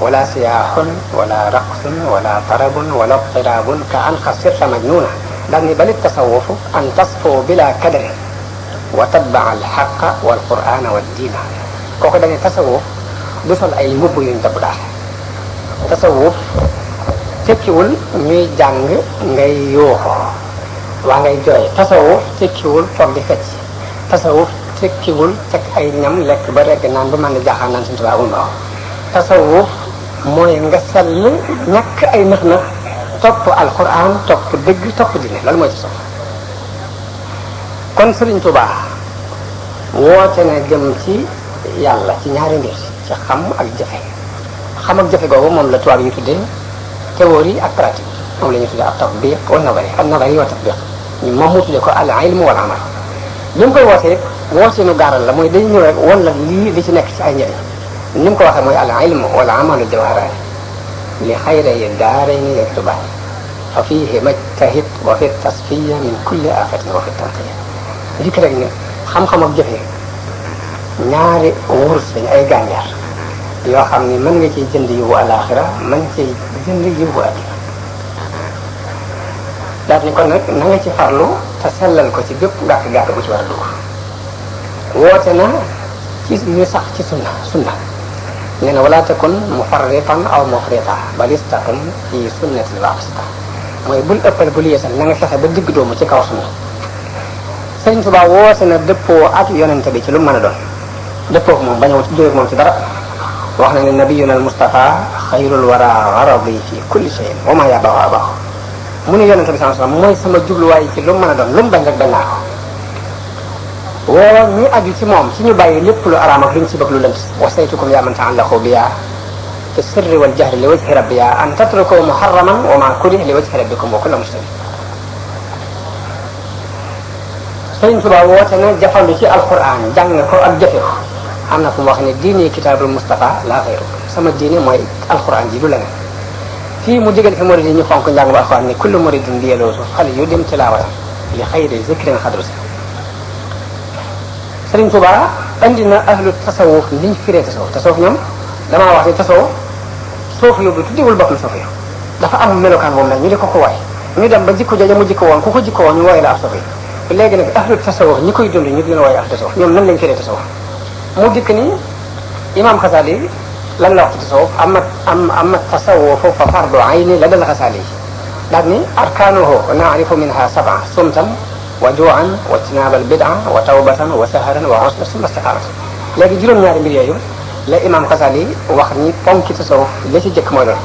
wala siyaaxun wala raqsun wala tarabun wala tirabun ka an xasirta majnuuna daal ni bali tasawufu an tasfoo bila kadari wa tatbaa alxaqa walqurana waldiina kooku dañuy tasawuf du sol ay mbubb yuñ dabb daal tasawuf tekkiwul ñuy jàng ngay yuuxoo waa ngay jooy tasawuf tekkiwul toog di fecc tasawuf tekkiwul teg ay ñam lekk ba regg naan ba mën na jaaxaan naan suñu tubaab ma wax tasawuf mooy nga sell ñàkk ay nax na topp alquran topp dëgg topp dine loolu mooy tasawuf. kon Sëriñ Tuubaa woote na jëm ci yàlla ci ñaari mbir ci xam ak jëfe. xam ak jëfe googu moom la tubaab yi tuddee théorie ak pratique moom la ñuy tuddee ak tatbiq wa nazari wa tatbiq moom mu tuddee ko al ilm wal amal. li mu koy wootee woote nu gaaral la mooy day ñëw rek wala lii li ci nekk ci ay njëriñ ni mu ko waxee mooy al ilm wal amalu jawharani li xayri daarayni yaktubaani fa fiihi majtahid wa fi tasfiya min kulli afatin wa fi tanqiya. dikk rek ne xam-xam ak jëfe ñaari wurus lañu ay gànjar yoo xam ni mën nga ciy jënd yiwu alaxira mën ciy jënd yiwu addina. daal ni kon nag na nga ci farlu te sellal ko ci bépp gàkk-gàkk bu ci war a dugg. woote na ci ñu sax ci sunna nee na wala takun mufarritan aw mufrita bal istaqim fi sunnati al-waqsita mooy bul ëppal bul yeesal na nga fexe ba digg doomu ci kaw sunna. Sëriñ Tuubaa woote na dëppoo ak yonente bi ci lu mën a doon dëppoo ko moom bañawut jóge moom ci dara. wax na ne nabiyuna al-Mustafa xayrul wara garadi fi kulli shay'in wa ma yabahu abahu mu ne yonente bi sallallahu alayhi wasallam mooy sama jubluwaay ci lu mën a doon lu mu bañ rek bañ naa ko. woo ñi aju ci moom ci ñu bàyyi lépp lu araam ak luñ ci bëgg lu lënt wasaytukum yaa man ta'allaqu biya fi sirri wal jahri li wajhi rabbiya an tatruku muharraman wa ma kuriha li wajhi rabbikum wa kullu muslim. Sëriñ Tuubaa woote na jafandu ci alquran jàng ko ak jëfe ko. am na fu mu wax ne diine kitaabul Mustafa laa xayru sama diine mooy alquran ji du leneen. fii mu digal fi murid yi ñu fonk njàng ba alquran ni kullu muridin bi yeloosu fal yu dem tilaawatan li xayri zikrin xadru si. Sëriñ Tuubaa andi na ahlu tasawuf liñ firee tasawuf ñoom damaa wax ni tasawuf soofu yóbbu tuddiwul boppam soofu yo dafa am melokaan moom nag ñu di ko waay ñu dem ba jikko jooja mu jikko woon ku ko jikko woon ñu wooye la ab soofu yi léegi nag ahlu tasawuf ñi koy dund ñu di leen wooye ahlu tasawuf ñoom nan lañ firee tasawuf mu dikk ni imam Xasaali lan la wax ci tasawuf amma tasawufu fa fardu ayni la dal Xasaali daal ni arkaanuhu naarifu minha sab'a sumtan wa juu'an wa ijtinaabal bid'a wa tawbatan wa saharan wa usla summa istiqaamatan. léegi juróom-ñaari mbir yooyu la imam Xasaali wax ni ponki tasawuf la ci jëkk mooy loolu.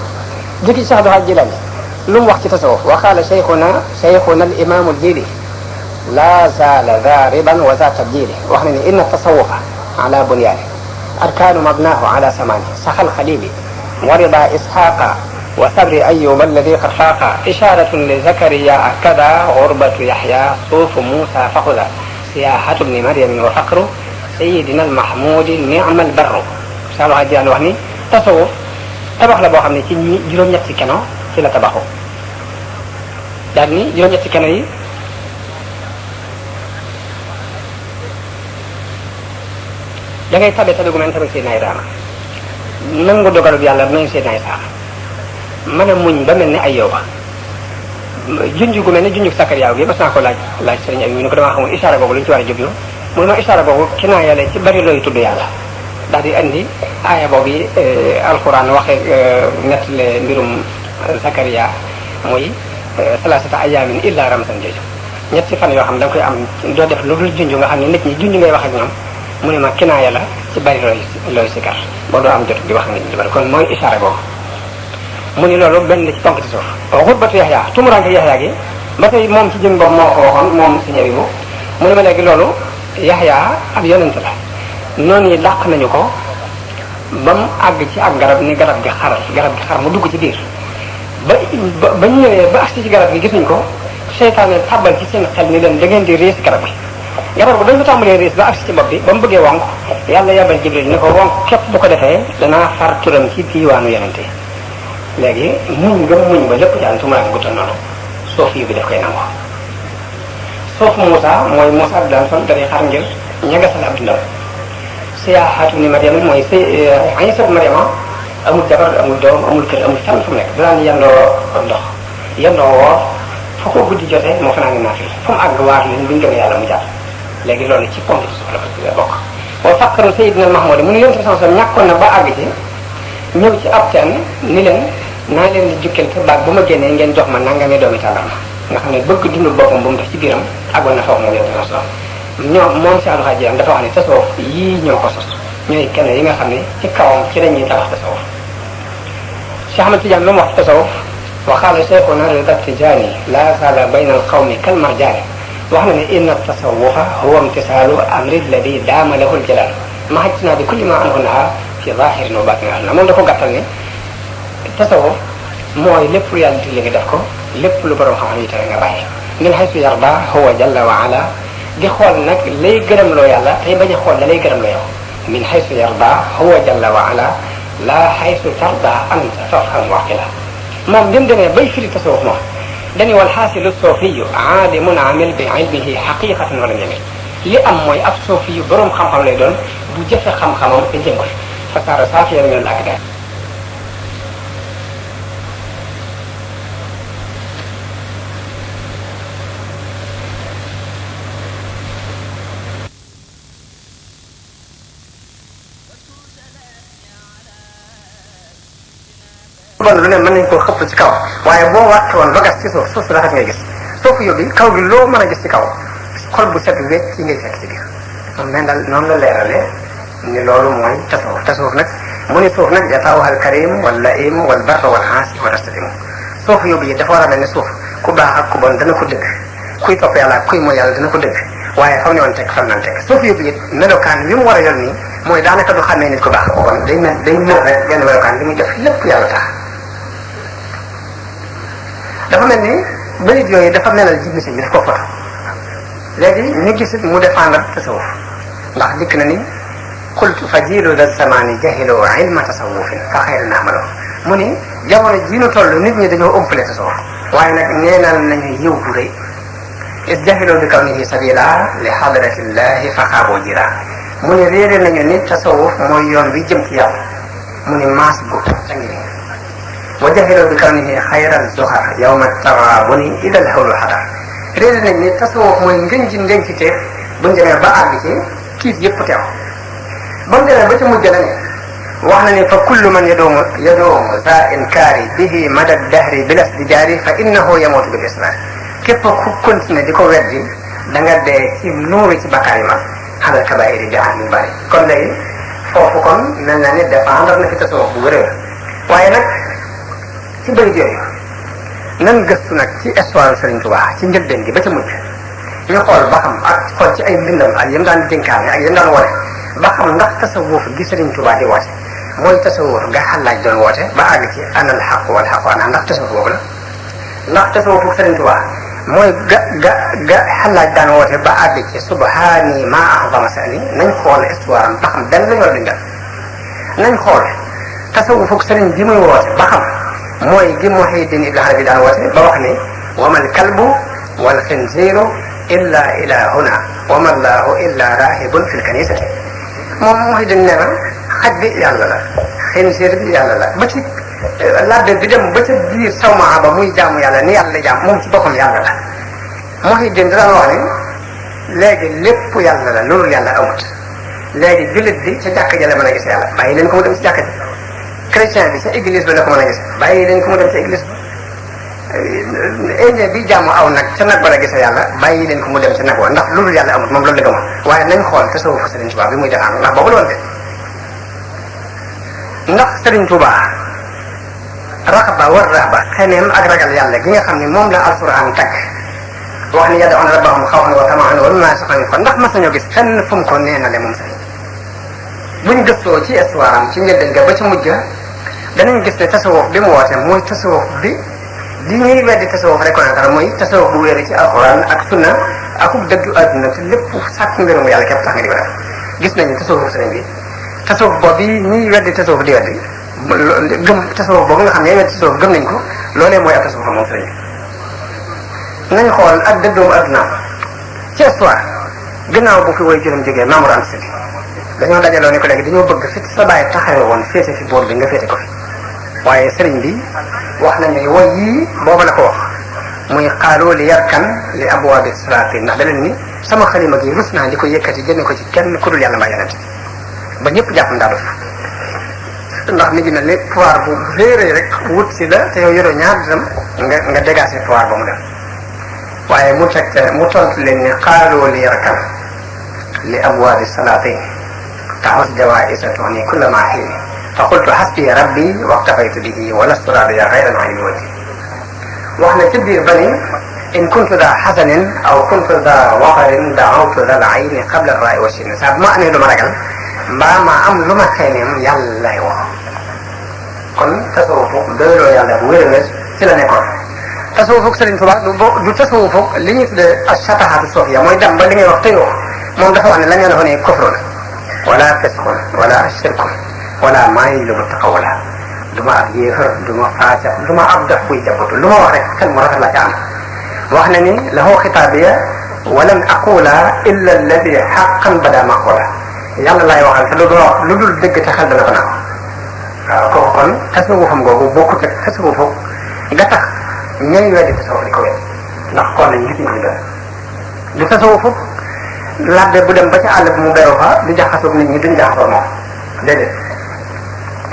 jëkki ci Cheikh Abdul Haaji Jilaani lu mu wax ci tasawuf wa qaala cheikhuna al imaamu al-Jiili laa zaala zaariban wa zaa tabjiili wax na ni inna tasawufa ala bunyaani arkaanu mabnaahu ala samaani saxal xaliili wa ridaa isxaaqa wa sabri ayyuba alladi qad faaqa isharatun li zakariya kada gurbatu yaxya suufu muusa faxuda siyaahatu bni maryam wa faqru sayidina almahmudi nicma albarru Cheikh Alhaji Jilaani wax ni tasawuf tabax la boo xam ne ci juróom-ñetti keno ci la tabaxu daal ni juróom-ñetti keno yi da ngay tabe gu mel ne tabe Seydina Ibrahima nangu dogalub yàlla nañu Seydina Isaa mën a muñ ba mel ni Ayyuba junj gu mel ni junj Sakariya gi mas naa ko laaj sëriñ Abi ni ko damaa xamul isaara googu lu ñu ci war a jublu mu ne ma isaara googu ki naa yàlla ci bari looy tudd yàlla daal di andi aaya boobu yi alquran waxee nettale mbirum Sakariya muy salaasata ayaamin illa ramzan jooju ñetti fan yoo xam da nga koy am doo def lu dul junj nga xam ne nit ñi junj ngay wax ak ñoom mu ne ma kinaaya la ci bari looy sikar boo doo am jot di wax nit ñi bari kon mooy isaara boobu mu ni loolu benn la ci ponk ci suuf xurbatu Yaxya tumuranke Yaxya gi ba tey moom ci jëm bopp moo ko waxoon moom si ñëwi bu mu ne ma léegi loolu Yaxya ab yonent la noonu yi dàq nañu ko ba mu àgg ci ak garab ni garab gi xar mu dugg ci biir ba ñu ñëwee ba agsi ci garab gi gis nañ ko seytaane tàbbal ci seen xel ni leen da ngeen di riis garab gi garab gi dañ ko tàmbalee riis ba agsi ci bopp bi ba mu bëggee wonk yàlla yabal Jibril ni ko wonk képp bu ko defee danaa far turam ci diiwaanu yonente léegi muñ ba lépp jaan tumuraanke guttal noonu soof yi bi daf koy nangu soof Moussa mooy Moussa bi daan son dari xar ngir ñagasal ab dundam siyaaxaatu ni Mariama mooy Iisa Mariama amul jabar amul doom amul kër amul fenn fu mu nekk daan yendoo ndox yendoo woor fu ko guddi jotee moo fanaa ngi naafil fu mu àgg waar leen buñu gëmee yàlla mu jàll léegi loolu ci ponk ci suuf la bokk boo fàkkaru Sayyidina Mahmoud mu ni yonent bi sallallahu alayhi wasallam ñàkkoon na ba àgg ci ñëw ci ab teen ni leen naa leen di jukkeel te baag bu ma génnee ngeen jox ma nangamee doomi tàndarma nga xam ne bëgg dundul boppam bu mu def ci biiram àggoon na foofu moom yonent bi sallallahu alayhi wasallam ñoom moom si Alxaaji dafa wax ne tasawuf yii ñoo ko sos ñooy kenn yi nga xam ne ci kawam ci la ñuy tabax tasawuf Cheikh Ahmad Tidiane lu mu wax tasawuf wa qaala cheikhuna Rida Tijaani laa zaala bayna al-qawmi kal marjaani wax na ne inna tasawufa huwa imtisaalu amri alladi daama lahu al-jalaal mahajna bi kulli ma anhu nahaa fi zaahirin wa baatinin moom da ko gàttal ne tasawuf mooy lépp lu yàlla digle nga def ko lépp lu borom xam-xam yi tere nga bàyyi min haythu yarda huwa jalla wa ala di xool nag lay gërëm loo yàlla tey bañ a xool la lay gërëm loo yow min haythu yarda huwa jalla wa ala la haythu tarda anta fafham waqila moom bi mu demee bay firi tasawuf moom dañu wal xaasilu soofiyu aalimun amil bi ilmihi xaqiqatan wala ñeme li am mooy ab soofiyu borom xam-xam lay doon bu jëfe xam-xamam te jëm ko fa saara saafiyan min al akdaar bon lu ne mën nañ koo xëpp ci kaw waaye boo wàcc woon ba gas ci suuf suuf si rafet ngay gis suuf yóbbi kaw gi loo mën a gis ci kaw xol bu set wecc ci ngay fekk ci biir moom men daal noonu la leerale ni loolu mooy tasawuf nag mu ni suuf nag yatawahal karim wal laim wal barra wal haasi wa rastadimu suuf yóbbi yi dafa war a mel ne suuf ku baax ak ku bon dana ko dëgg kuy topp yàlla ak kuy mooy yàlla dana ko dëgg waaye fam ne woon teg fam naan teg suuf yóbbi yi melokaan yu mu war a yor nii mooy daanaka du xàmmee nit ku baax ko bon day mel rek benn melokaan li muy def lépp yàlla tax dafa mel ni bayit yooyu dafa melal jibli si bi daf ko foto léegi ñu gisit mu défendre tasawuf ndax dikk na ni qultu fa jiilu da zamani jahilu ilma tasawufin fa xayri naamalo mu ni jamono ji nu toll nit ñi dañoo ëmpale tasawuf waaye nag neenal nañu yiw bu rëy is jahilu bi kawnihi sabila li hadratillahi fa xaaboo jira mu ni réere nañu ni tasawuf mooy yoon bi jëm ci yàlla mu ni maas bu sangi wa jahilu bi kawnihi xayran zuhar yawma tarabuni ila alhawlu xadar réer nañ ni tasawuf mooy ngën ji ndenkiteef bu ñu demee ba àgg ci tiit yëpp teew ba mu demee ba ci mujj la ne wax na ni fa kullu man yadoomu za inkaari bihi mada dahri bilas di jaari fa innahu yamutu bil israr képp ku continué di ko weddi da nga dee ci nuuri ci bakkaar yi mag xalal kabaayiri di am yu bari kon léegi foofu kon mel na ni défendre na fi tasawuf bu wërëwër waaye nag ci bërit yooyu nan gëstu nag ci histoire Serigne Touba ci njëlbeen gi ba ca mujj ñu xool ba xam ak xool ci ay mbindam ak yam daan dénkaane ak yam daan woote ba xam ndax tasawuf gi Serigne Touba di woote mooy tasawuf ga xalaaj doon woote ba àgg ci anal xaq wal xaqu ana ndax tasawuf boobu la ndax tasawufu Serigne Touba mooy ga xalaaj daan woote ba àgg ci subhaani ma ahzama sani nañ xool histoire am ba xam benn lañ war a dindal nañ xool tasawufu Serigne bi muy woote ba xam mooy gi Muhyiddin Ibn Arabi daan woote ba wax ni wamal kalbu wal xinziiru illa ilahuna wama allahu illa rahibun fil kanisati moom Muhyiddin nee na xaj bi yàlla la xinziir bi yàlla la ba ci labbe bi dem ba ca biir sawmaa ba muy jaamu yàlla ni yàlla jaam moom ci boppam yàlla la Muhyiddin daan wax ni léegi lépp yàlla la loolu yàlla amut léegi jullit bi ca jàkk ja la mën a gis yàlla bàyyi leen ko mu dem ci jàkk ji chrétien bi sa église ba la ko mën a gis bàyyi leen ko mu dem sa église ba indien bi jaamu aw nag ca nag ba la gisee yàlla bàyyi leen ko mu dem ca nag wa ndax loolu yàlla amut moom loolu la gëmoon waaye nañ xool tasawufu Serigne Touba bi muy defaan ndax boobu la woon de ndax Serigne Touba raxaba war rahba xeneem ak ragal yàlla gi nga xam ne moom la alquran tagg wax ni yad'uuna rabbahum xawfan wa tamaan wa mimmaa razaqnaahum ndax mas nañoo gis fenn fu mu ko neenale moom Serigne buñ gëstoo ci histoire am ci njëlbeen ga ba ci mujj danañ gis ne tasawuf bi mu woote mooy tasawuf bi ñuy weddi tasawuf reconnaître mooy tasawuf bu wéeru ci alquran ak sunna akub dëggu àdduna te lépp sàkk ngërëmu yàlla képp tax nga di ko def gis nañu tasawuf sëriñ bi tasawuf boobu yi ñuy weddi tasawuf di weddi gëm tasawuf boobu nga xam ne weddi tasawuf gëm nañ ko loolee mooy ak tasawuf moom sëriñ bi nañ xool ak dëddoom àddunaam ci histoire gannaaw bu fi woy juróom jógee Mamour Anta Sali dañoo dajaloo ne ko léegi dañoo bëgg fi sa bàyyi taxawee woon féete fi boor bi nga féete ko fi waaye sëriñ bi wax nañu ne woy yii booba la ko wax muy xaaloo li yarkan li abwaabi siraatin ndax da leen ni sama xalima gi rus naa di ko yëkkati jëme ko ci kenn ku dul yàlla mbaa yonent ba ñëpp jàpp ndaa dof ndax mi ngi mel ni pouvoir bu réeree rek wut si la te yow yoroo ñaar dërëm nga dégager pouvoir ba mu dem waaye mu tontu leen ni xaaloo li yarkan li abwaabi salaatin تعوز جوائز تعني كل ما حين فقلت حسبي ربي واكتفيت به ولست راضيا غير العين وجهي واحنا تبدي بني إن كنت ذا حسن أو كنت ذا وقر دعوت ذا العين قبل الرأي والشين ساب ما أني لما رجل ما أم لما خينم يلا يوا كن تصوفك دلو يلا بويرنس سلا نكون تصوفك سلين تبع دو تصوفك لين الشطحة الصوفية ما يدم بلني وقتيو ما دخل أن لن ينهني كفر ولا فسق ولا شرك ولا مايل متقولا دما يهر دما فاجع دما أبدح بيجابط دما وحرك كان مرات الله جعل وحنني له خطابية ولن أقول إلا الذي حقا بدا ما قولا يلا الله يوحل لدول دق تخلد لغنا كوكون تصوفهم غوغو بوكو تصوفهم غتخ ñay wéddi tasawuf li ko wéd ndax kon nañ gis ñu dara du tasawuf labbe bu dem ba ci àll bi mu béro fa du jaxasoog nit ñi duñ jaxasoo moom déedéet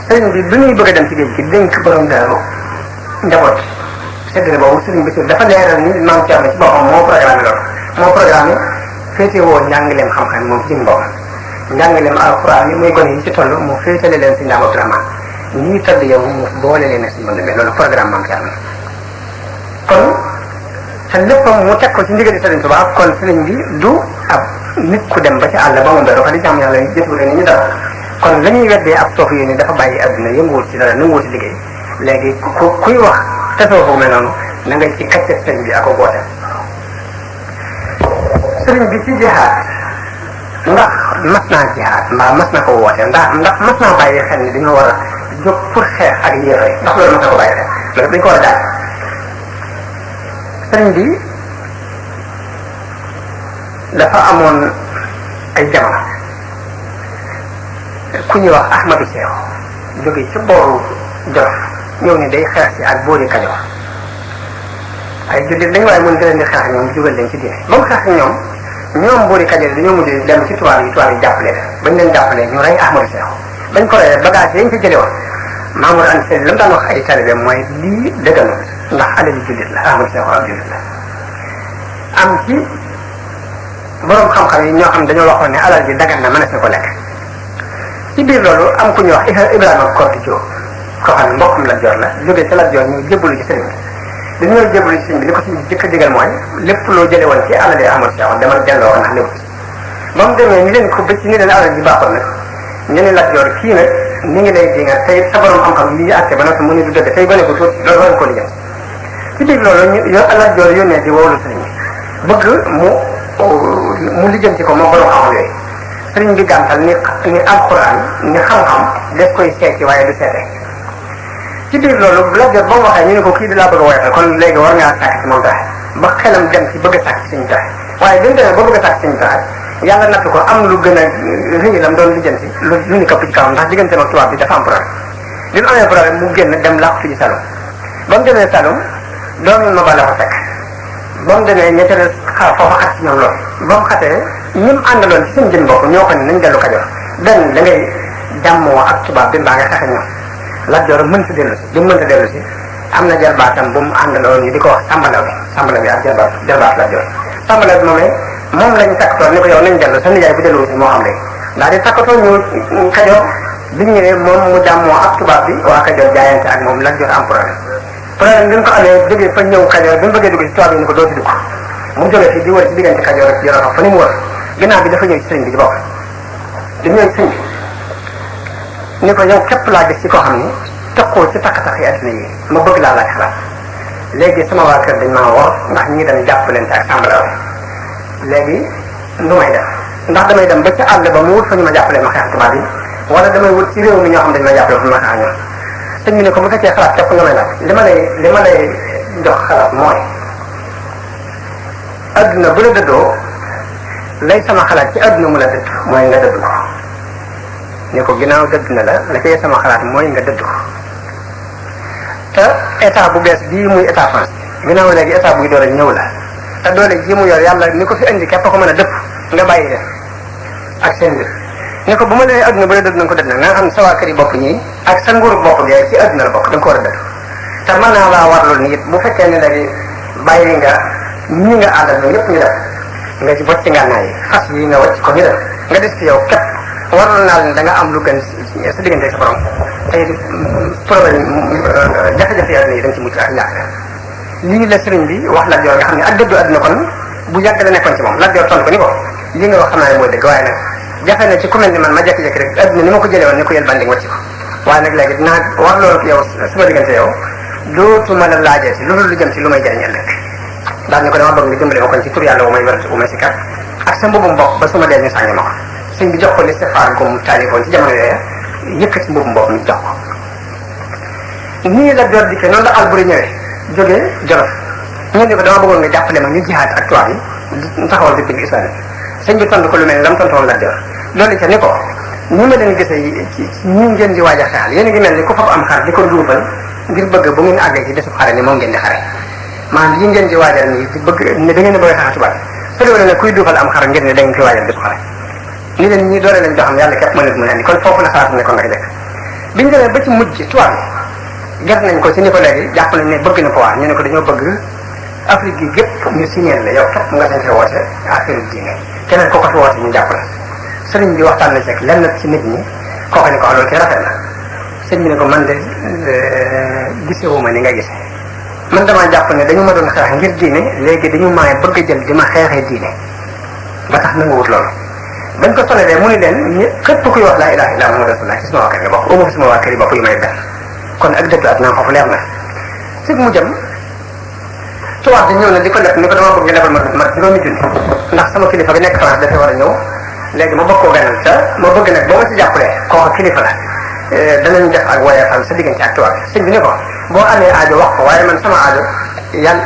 sëriñ bi bu ñuy bëgg a dem ci géej gi dénk borom daaru njaboot seddale boobu sëriñ bi dafa leeral ni maam Thierno ci boppam moo programme loolu moo programme féete woo njàngaleem xam-xam moom ci jëm boppam njàngaleem alxuraan yi muy gone yi ci toll mu féetale leen si ndaam Abdourahmane ñii tëdd yow mu boole leen ak si mbënd mi loolu programme maam Thierno kon te léppam mu teg ko ci ndigali Sëriñ Tuubaa kon sëriñ bi du ab nit ku dem ba ci àll ba mu beru fa di jàmm yàlla jëtuwute ni ñu dara kon la ñuy weddee ab soofu yi ni dafa bàyyi adduna yënguwut ci dara nanguwut ci liggéey léegi kuy wax te soofu mel noonu na ngay ci kacce sëriñ bi ak ko goote sëriñ bi ci jihaad ndax mas naa jihaad mbaa mas na ko woote ndax mas naa bàyyi xel ni dañoo war a jóg pour xeex ak yéefar yi ndax loolu mas na ko bàyyi xel loolu dañ ko war a daal sëriñ bi dafa amoon ay jamono ku ñuy wax Ahmadou Seex jóge ci booru Jolof ñëw ni day xeex si ak boori Kajoor ay jullit dañ waaye mën leen di xeex ñoom jugal leen ci diine ba mu xeex ñoom boori Kajoor dañoo mujj dem ci tubaab yi jàppale bañ leen jàppale ñu rey Ahmadou Seex bañ ko reyee bagage yañ fa jële woon Mamour Anta Sall la mu daan wax ay talibé mooy lii dëgganul ndax alali jullit la Ahmadou Seex ab jullit la am ci borom xam-xam yi ñoo xam dañoo waxoon ne alal ji dagan na mënees na ko lekk ci biir loolu am ku ñuy wax Ibrahima Korti Diop koo xam ne mbokkum Lat Joor la jógee ca Lat Joor ñu jébbalu ci sëriñ bi dañoo jébbalu ci sëriñ bi li ko ci jëkk a digal mooy lépp loo jële woon ci alal yi Ahmadou Seex demal delloo ko ndax léwu ba mu demee ni leen ko bëcc ni leen alal ji baaxoon nag ñu ne Lat Joor kii nag ni ngi lay di nga tey sa borom xam-xam lii àtte ba nag mu ne du dëgg tey ba ne ko tuuti loolu war ko lijjanti ci biir loolu Lat Joor yónnee di woolu sëriñ bi bëgg mu lijjanti ko moom borom xam-xam yooyu sëriñ bi gàntal ni alxuraan ni xam-xam des koy seeti waaye du seete ci biir loolu Lat Joor ba mu waxee ñu ne ko kii di laa bëgg a woyofal kon léegi war ngaa sàkk ci moom taxe ba xelam dem ci bëgg a sàkk ci suñu taxe waaye bi mu demee ba bëgg a sàkk ci suñu taxe yàlla natt ko am lu gën a rëy lam doon lijjanti lu ñu këpp ci kawam ndax diggante ak tubaab bi dafa am problème bi mu amee problème mu génn dem làqu ci Saloum ba mu demee Saloum doomu ma ba la fa fekk ba mu demee ña ca des foofa xat ci ñoom loolu ba mu xatee ñi mu àndaloon ci seen jën bopp ñoo ko ne nañ dellu Kajoor benn da ngay jàmmoo ak tubaab bi mbaa nga xeex ak ñoom Lat Joor mënta dellu si bi mu mënta dellu si am na jarbaatam bu mu àndaloon ñu di ko wax Sambalaw bi ak jarbaat Lat Joor Sambalaw bi moom lañ takkatoo ni ko yow nañ dellu sa nijaay bu dellu si moo xam léegi daal di takkatoo ñu Kajoor bi ñu ñëwee moom mu jàmmoo ak tubaab bi waa Kajoor jaayante ak moom Lat Joor am problème bi mu ko amee jógee fa ñëw Kajoor bi mu bëggee dugg si tubaab yi ni ko doo ci dugg mu jógee fii di wër ci diggante Kajoor ak Jolof fa ni mu wër ginnaaw bi dafa ñëw ci sëriñ bi ci bopp di ñëw ci sëriñ bi ni ko yow képp laa gis ci koo xam ni takkoo ci takk-takk yi adduna yi ma bëgg laa laaj xalaat léegi sama waa kër dañ maa wor ndax ñi dañ jàppalante ak Sambalaw léegi nu may def ndax damay dem ba ci àll ba mu wut fa ñu ma jàppale ma xeex tubaab yi wala damay wut ci réew mi ñoo xam dañ ma jàppale fa ma xeex ñoom sëñ bi ne ko bu fekkee xalaat képp nga may laaj li ma lay jox xalaat mooy adduna bu la dëddoo lay sama xalaat ci adduna mu la dëdd mooy nga dëdd ko ne ko ginnaaw dëdd na la cay sama xalaat mooy nga dëdd ko te état bu bees bii muy état France ginnaaw léegi état buy door a ñëw la te doole ji mu yor yàlla ni ko fi indi képp ko mën a dëpp nga bàyyi leen ak seen mbir ne ko bu ma nee adduna bu la dëdd na nga ko dëdd nag nga xam ne sa waa kër yi bopp ñii ak sa nguuru bopp gi ci adduna la bokk da nga ko war a dëdd te mën naa laa warlul ni it bu fekkee ne léegi bàyyi nga ñi nga àndal ñoom ñëpp ñu def nga ci bocc ngànnaay yi fas yi nga wàcc ko ñu def nga des fi yow képp waroon naa leen da nga am lu gën sa diggante sa borom tey problème jafe-jafe yàlla yi da nga ci mucc ak ñaar lii la sëriñ bi wax Lat Joor nga xam ne ak dëddu àdduna kon bu yàgg la nekkoon ci moom Lat Joor tontu ko ni ko li nga wax xam naa ne mooy dëgg waaye nag jafe na ci ku mel ni man ma jékki-jékki rek àdduna ni ma ko jëlee woon ni ko yël bandi wacci ko waaye nag léegi dinaa war loolu ko yow sama diggante yow dootuma la laajee ci lu jëm ci lu may jëriñal rek daal ne ko dama bëgg nga dimbale ma kon ci tur yàlla wu may wér wu may si kar ak sa mbubum bopp ba su ma dee ñu sànni ma ko sëñ bi jox ko listixfaar ko mu taalifoon ci jamono yooyu yëkkati mbubum bopp mi jox ko nii la door dikkee noonu la Alburi ñëwee jógee Jolof ñu ne ko dama bëggoon nga jàppale ma ñu jihaat ak tubaab yi taxawal république islamique sëñ bi tontu ko lu mel ni lam tontoon la door loolu ca ni ko ni ma leen gisee ci ñi ngeen di waaj a xeexal yéen a ngi mel ni ku fab am xar di ko duufal ngir bëgg bu ngeen àggee ci desub xare ni moom ngeen di xare maanaam lii ngeen di waajal nii di bëgg ne da ngeen a bëgg a xeex tubaab yi sëriñ ne kuy duufal am xar ngir ne da ngeen koy waajal desub xare ni leen ñii doole lañ joo xam yàlla képp mënut mu ne ni kon foofu la xalaat ne kon naka jëkk biñu demee ba ci mujj tubaab yi ger nañ ko ci ni ko léegi jàpp nañ ne bëgg na ko waar ñu ne ko dañoo bëgg Afrique gi gépp ñu signé la yow képp nga sañ fi woote affaire diine keneen ko ko fi woote ñu jàpp la sëriñ bi waxtaan na ci ak lenn ci nit ñi kooku ne ko loolu kay rafet na sëriñ bi ne ko man de gisewuma ni nga gisee man damaa jàpp ne dañu ma doon xeex ngir diine léegi dañu maay bëgg a jël di ma xeexee diine ba tax na nga wut loolu bañ ko sonalee mu ni leen ñi képp kuy wax laa ilaha illa muhammadu rasulullah ci sama waa kër nga bokk uma fi sama waa kër yi bopp yu may ber kon ak dëgg àdduna foofu leer na si mu jëm tubaab di ñëw na di ko leb ni ko dama bëgg nga lebal ma juróomi junni ndax sama kilifa bi nekk France dafay war a ñëw léegi ma bëgg koo ganal te ma bëgg nag boo ma ci jàppalee kooku kilifa la danañ def ak woyafal sa diggante ak tubaab sëñ bi ne ko boo amee aajo wax ko waaye man sama aajo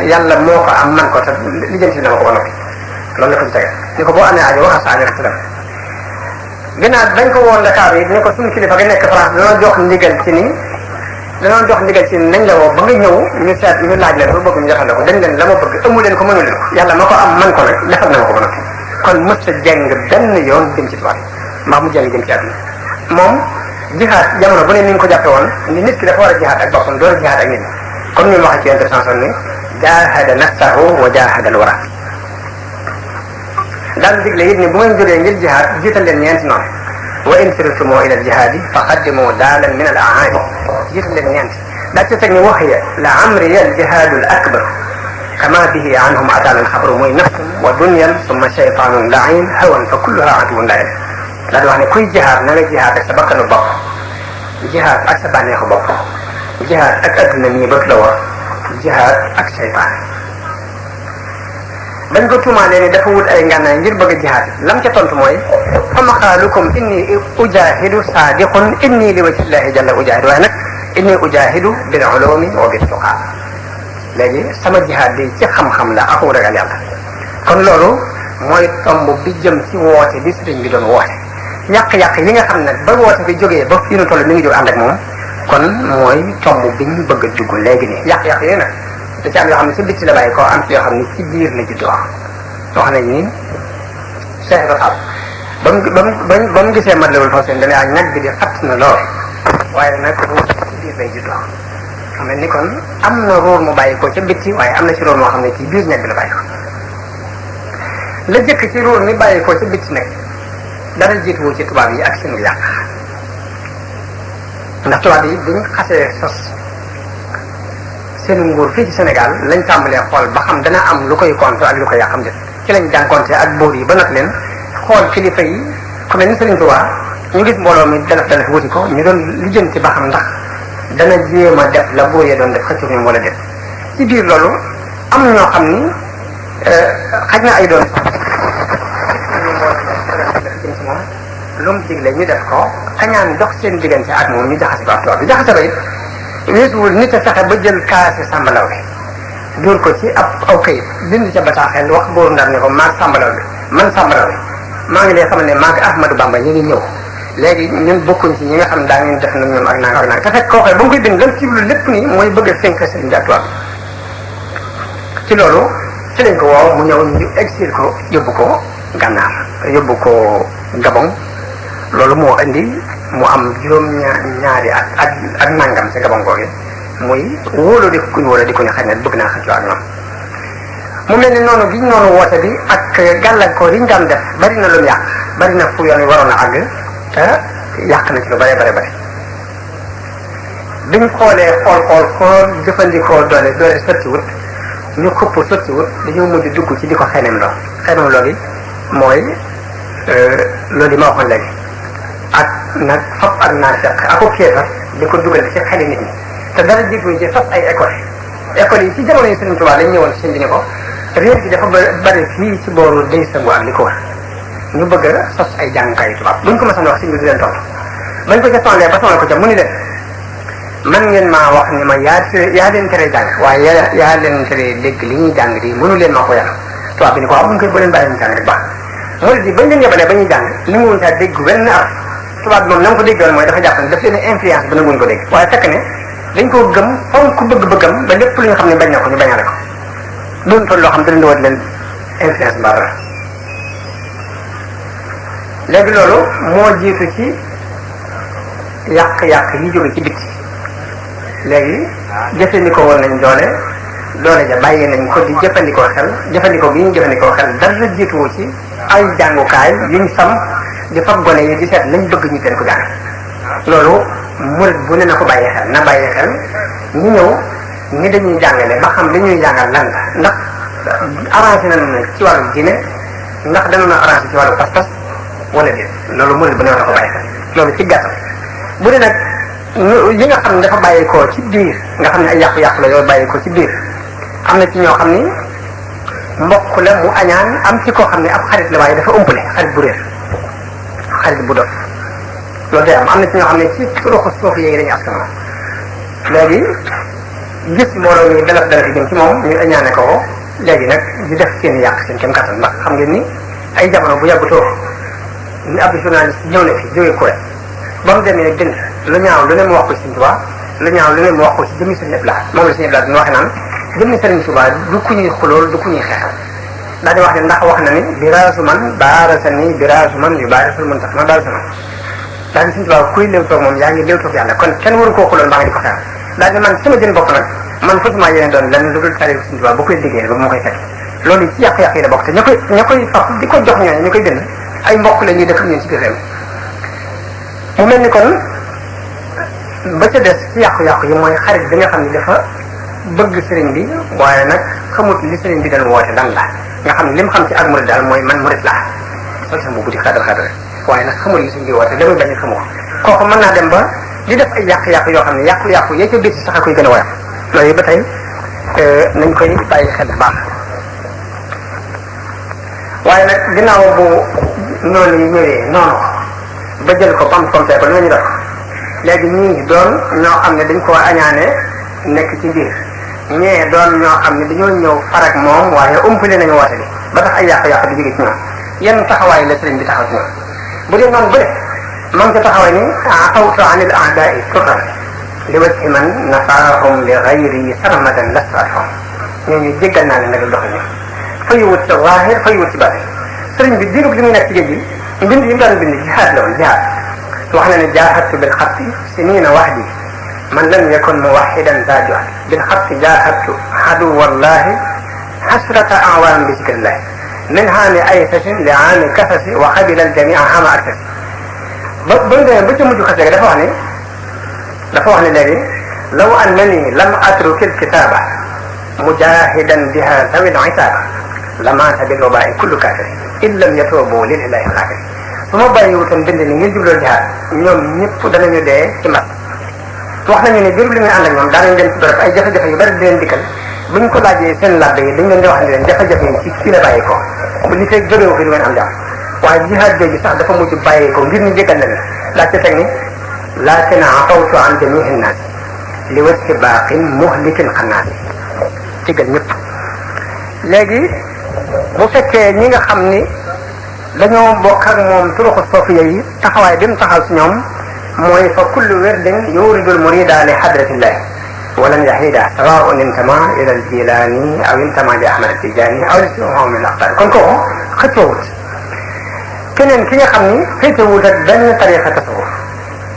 yàlla moo ko am man ko te lijjanti dama ko ba noppi loolu la ko ci tege ni ko boo amee aajo waxal sa aajo rek dem ginnaaw dañ ko woon Dakar yi ni ko suñu kilifa gi nekk France danoo jox ndigal ci ni nañ la woo ba nga ñëw ñu seet ñu laaj leen ba bëgg ñu joxal la ko dañ leen la ma bëgg ëmmu leen ko mënu leen ko yàlla ma ko am man ko nag defal na ma ko ba noppi kon mës ta jeng benn yoon jëm ci tubaab mbaa mu jeng jëm ci àdduna moom jihaad jamono bu ne ni nga ko jàppe woon ni nit ki dafa war a jihaad ak boppam door a jihaad ak nit ñi comme ni mu waxee ci intervention ni jaahada nafsahu wa jaahada al-wara daal digle it ni bu ngeen jógee ngir jihaad jiital leen ñeenti noonu wa in firtumu ila al-jihaadi fa qaddimu daalan min al-ahaadi jiital leen ñeent daa ci teg ni wax ya la amri al-jihaadu al-akbar kama bihi anhum ataana al-xabru muy nafsun wa dunyan summa shaytaanun lain hawan fa kulluha aduwwun lain daal di wax ne kuy jihaad na nga jihaad ak sa bakkanu bopp jihaad ak sa bànneexu bopp jihaad ak adduna mii bëgg la war jihaad ak seytaan bañ ko tuumaalee ni dafa wut ay ngànnaay ngir bëgg a jihaad lam ca tontu mooy fa maqaalukum inni ujahidu saadiqun inni li wajhillahi jalla ujahidu waaye nag inni ujahidu bil ulumi wa bit tuqa léegi sama jihaad bi ci xam-xam la ak ragal yàlla kon loolu mooy tomb bi jëm ci woote bi sëriñ bi doon woote yàq-yàq yi nga xam ne ba woote bi jógee ba fii nu toll mi ngi jóg ànd ak moom kon mooy tomb bi ñu bëgg a dugg léegi nii yàq-yàq yooyu nag da ci am yoo xam ne ci bitti la bàyyi ko am ci yoo xam ne ci biir la juddoo wax nañ ni Cheikh Ibrahima ba mu gisee Matlabul Fawzayni dana ñag bi di xatt na lool waaye nag ruur ci biir lay juddoo xam ne ni kon am na ruur mu bàyyi ko ca bitti waaye am na ci ruur moo xam ne ci biir ñag bi la bàyyi ko la jëkk ci ruur mi bàyyi ko ca bitti nag dara jiituwu ci tubaab yi ak seenu yàq ndax tubaab yi buñ xasee sos seen nguur fii ci Sénégal lañ tàmbalee xool ba xam dana am lu koy contre ak lu koy yàqam jët ci lañ jànkonte ak buur yi ba nag leen xool kilifa yi ku mel ni Serigne Touba ñu gis mbooloo mi dana wuti ko ñu doon lijjanti ba xam ndax dana jéem a def la buur yi doon def xëccoo ñoom wala def ci biir loolu am ñoo xam ni xaj na ay doon moom lu mu digle ñu def ko kañaan dox seen diggante ak moom ñu jaxase ko ak tubaab bi jaxase ba it weesuwul nit a fexe ba jël kaase sàmbalaw bi dóor ko ci aw kayit bind ca bataaxel wax booru Ndar ne ko maag sàmbalaw bi man sàmbalaw bi maa ngi lay xamal ne maag Ahmadou Bamba ñu ngi ñëw léegi ñun bokkuñ ci ñi nga xam daa ngeen def nag ñoom ak nanga ak nanga te fekk koo xee ba mu koy bind lam ciblu lépp nii mooy bëgg a fenk sëriñ bi ak tubaab ci loolu ci lañ ko woow mu ñëw ñu exil ko yóbbu ko Gànnaar yóbbu ko Gabon loolu moo indi mu am juróom-ñaari ak nangam ci Gabon googu muy wóolu di kuñ wóolu di ko ñu xëy na bëgg naa xëccoo ak ñoom mu mel ni noonu gi noonu woote bi ak gàllankoor yi ñu daan def bari na lu mu yàq bari na fu yoon wi waroon a àgg te yàq na ci lu bare bare bare biñ xoolee xool jëfandikoo doole sottiwut ñu xupp sottiwut dañoo mujj dugg ci di ko xenem loo gi mooy loolu yi ma waxoon léegi ak nag fab ak naafeq ak ko kéefar di ko dugal ci xeli nit ñi te dara jiituñu ci fab ay école yi ci jamono yi Sëriñ Tuubaa lañ ñëwoon sëñ bi ne ko réer gi dafa bari fii ci booru day sangu ak li ko war ñu bëgg a sos ay jàngukaayu tubaab buñ ko mësoon wax sëñ bi du leen tontu bañ ko ca sondee ba sonal ko ca mu ni leen man ngeen maa wax ni ma yaa leen tere jàng waaye yaa leen tere dégg li ñuy jàng di mënu leen maa ko yàlla tubaab bi ni ko waaw buñ koy bu leen bàyyi ñu jàng rek baax mooy di bañ leen yebalee ba ñuy jàng li mu wuñ saa dégg wenn araf tubaab bi moom na mu ko déggoon mooy dafa jàpp ne daf leen influence ba nanguñ ko dégg waaye fekk ne dañ koo gëm fonk ku bëgg-bëggam ba lépp lu ñu xam ne bañ na ko ñu bañale ko doon toll loo xam ne dañ di leen influence ba dara léegi loolu moo jiitu ci yàq-yàq yi jóge ci bitti léegi jëfandikoo woon nañ doole ja bàyyi nañ ko di jëfandikoo xel jëfandikoo gi ñu jëfandikoo xel dara jiituwu ci ay jàngukaay yuñ sam di fab gone yi di seet lañ bëgg ñu teen ko jàng loolu murid bu ne na ko bàyyi xel na bàyyi xel ñu ñëw ñi dañuy jàngale ba xam li ñuy jàngal lan la ndax arrangé nañ ci wàllu diine ndax dana na arrangé ci wàllu pas-pas wala déet loolu murid bu ne na ko bàyyi xel loolu ci gàttal bu dee nag yi nga xam ne dafa bàyyeekoo ci biir nga xam ne ay yàqu-yàqu la yooyu bàyyeekoo ci biir am na ci ñoo xam ni mbokk la mu añaan am ci koo xam ne ab xarit la waaye dafa umpale xarit bu réer xarit bu dof loolu day am na ci ñoo xam ne ci turuxu suuf yi dañuy askan léegi gis mbooloo mi dalaf yi jëm ci moom ñu añaane ko léegi nag di def seen yàq seen kem kattan ndax xam ngeen ni ay jamono bu yàggutoo ni ab journaliste ñëw na fi jógee Kuwait ba mu demee bind lu ñaaw lu ne mu wax ko ci Sëriñ Tuubaa lu ñaaw lu ne mu wax ko ci jëmmi Sëriñ Abdou Lahad moom la Sëriñ Abdou Lahad dina waxe naan jëmmi Sëriñ Tuubaa du ku ñuy xulool du ku ñuy xeexal daal di wax ne ndax wax na ni biraasu man baarasa ni biraasu man yu baarisul mun tax ma baarasa man daal di Sëriñ Tuubaa kuy léew toog moom yaa ngi léew toog yàlla kon kenn waru koo xulool mbaa nga di ko xeexal daal di man sama jën bopp nag man fasuma yéene doon lenn lu dul tariifu Sëriñ Tuubaa bu koy liggéeyal ba mu koy fekk loolu ci yàq-yàq yi la bokk te ña koy faf di ko jox ñooñu ñu koy bind ay mbokk la ñuy def ñun ci biir réew mu mel ni kon ba ca des ci yàqu-yàqu yi mooy xarit bi nga xam ne dafa bëgg sëriñ bi waaye nag xamut li sëriñ bi doon woote lan la nga xam ne li mu xam ci ak murid daal mooy man murid laa sol sa mbubb di xadar waaye nag xamul li sëriñ bi woote li muy bañ a xamu ko kooku mën naa dem ba di def ay yàq-yàqu yoo xam ne yàqu-yàqu yee ca bitti sax a koy gën a woyof loolu ba tey nañ koy bàyyi xel bu baax waaye nag ginnaaw bu noonu yi ñëwee noonu ba jël ko bam compté ko li ñu def léegi ñii doon ñoo xam ne dañ koo añaane nekk ci biir ñee doon ñoo xam ne dañoo ñëw farak moom waaye umpale nañu woote bi ba tax ay yàqu-yàqu di jóge ci ñoom yenn taxawaay la sëriñ bi taxaw ci ñoom bu dee noonu bële man ca taxawaay ni atawtu anil a'da'i turran li wajhi man nafaahum li ghayri sarmadan lastarhum ñooñu jéggal naa leen nag doxal ñu fayiwut ci zaahir fayiwut ci baatin sëriñ bi diirub li muy nekk ci géej gi mbind yi mu daan bind jihaad la woon jihaad wax na ne jaahadtu bil xatti sinina wahdi man lam yakun muwahidan daa juhd bil xatti jaahadtu aduwallahi hasrata awaam bi zikrillahi min haami aysasin li aami kasasi wa qabila al jamia hama arsasi ba mu demee ba ca mujj xas léegi dafa wax ne léegi law annani lam atruki al kitaba mujahidan biha zawil isaba lamaata bil wabaai kullu kaafiri in lam yatuubu lil ilahi alxaafiri su ma bàyyiwutoon bind ni ngir jubloo jihaad ñoom ñëpp danañu dee ci mat wax nañu ne biir li muy ànd ak ñoom daanañ dem ci bërëb ay jafe-jafe yu bari di leen dikkal buñ ko laajee seen labbe yi dañ leen di wax ne leen jafe-jafe yi ci kii la bàyyi ko bu li fekk jógewu fi du ngeen am jàmm waaye jihaad jooju sax dafa mujj bàyyi ko ngir ñu jéggal leen laaj ca teg ni laakin afawtu an jamihi nnaas li wajhi baaqin muhlikin xannaas jéggal ñëpp léegi bu fekkee ñi nga xam ni dañoo bokk ak moom turuxu sofiya yi taxawaay bi mu taxaw ci ñoom mooy fa kullu wirdin yuridul murida li hadratillahi walan yahida sawaun intama ila al jilani aw intama li ahmad tijani aw li min al aqtar kon kooku xëccoowut keneen ki nga xam ni féetewut ak benn tariqa tasawuf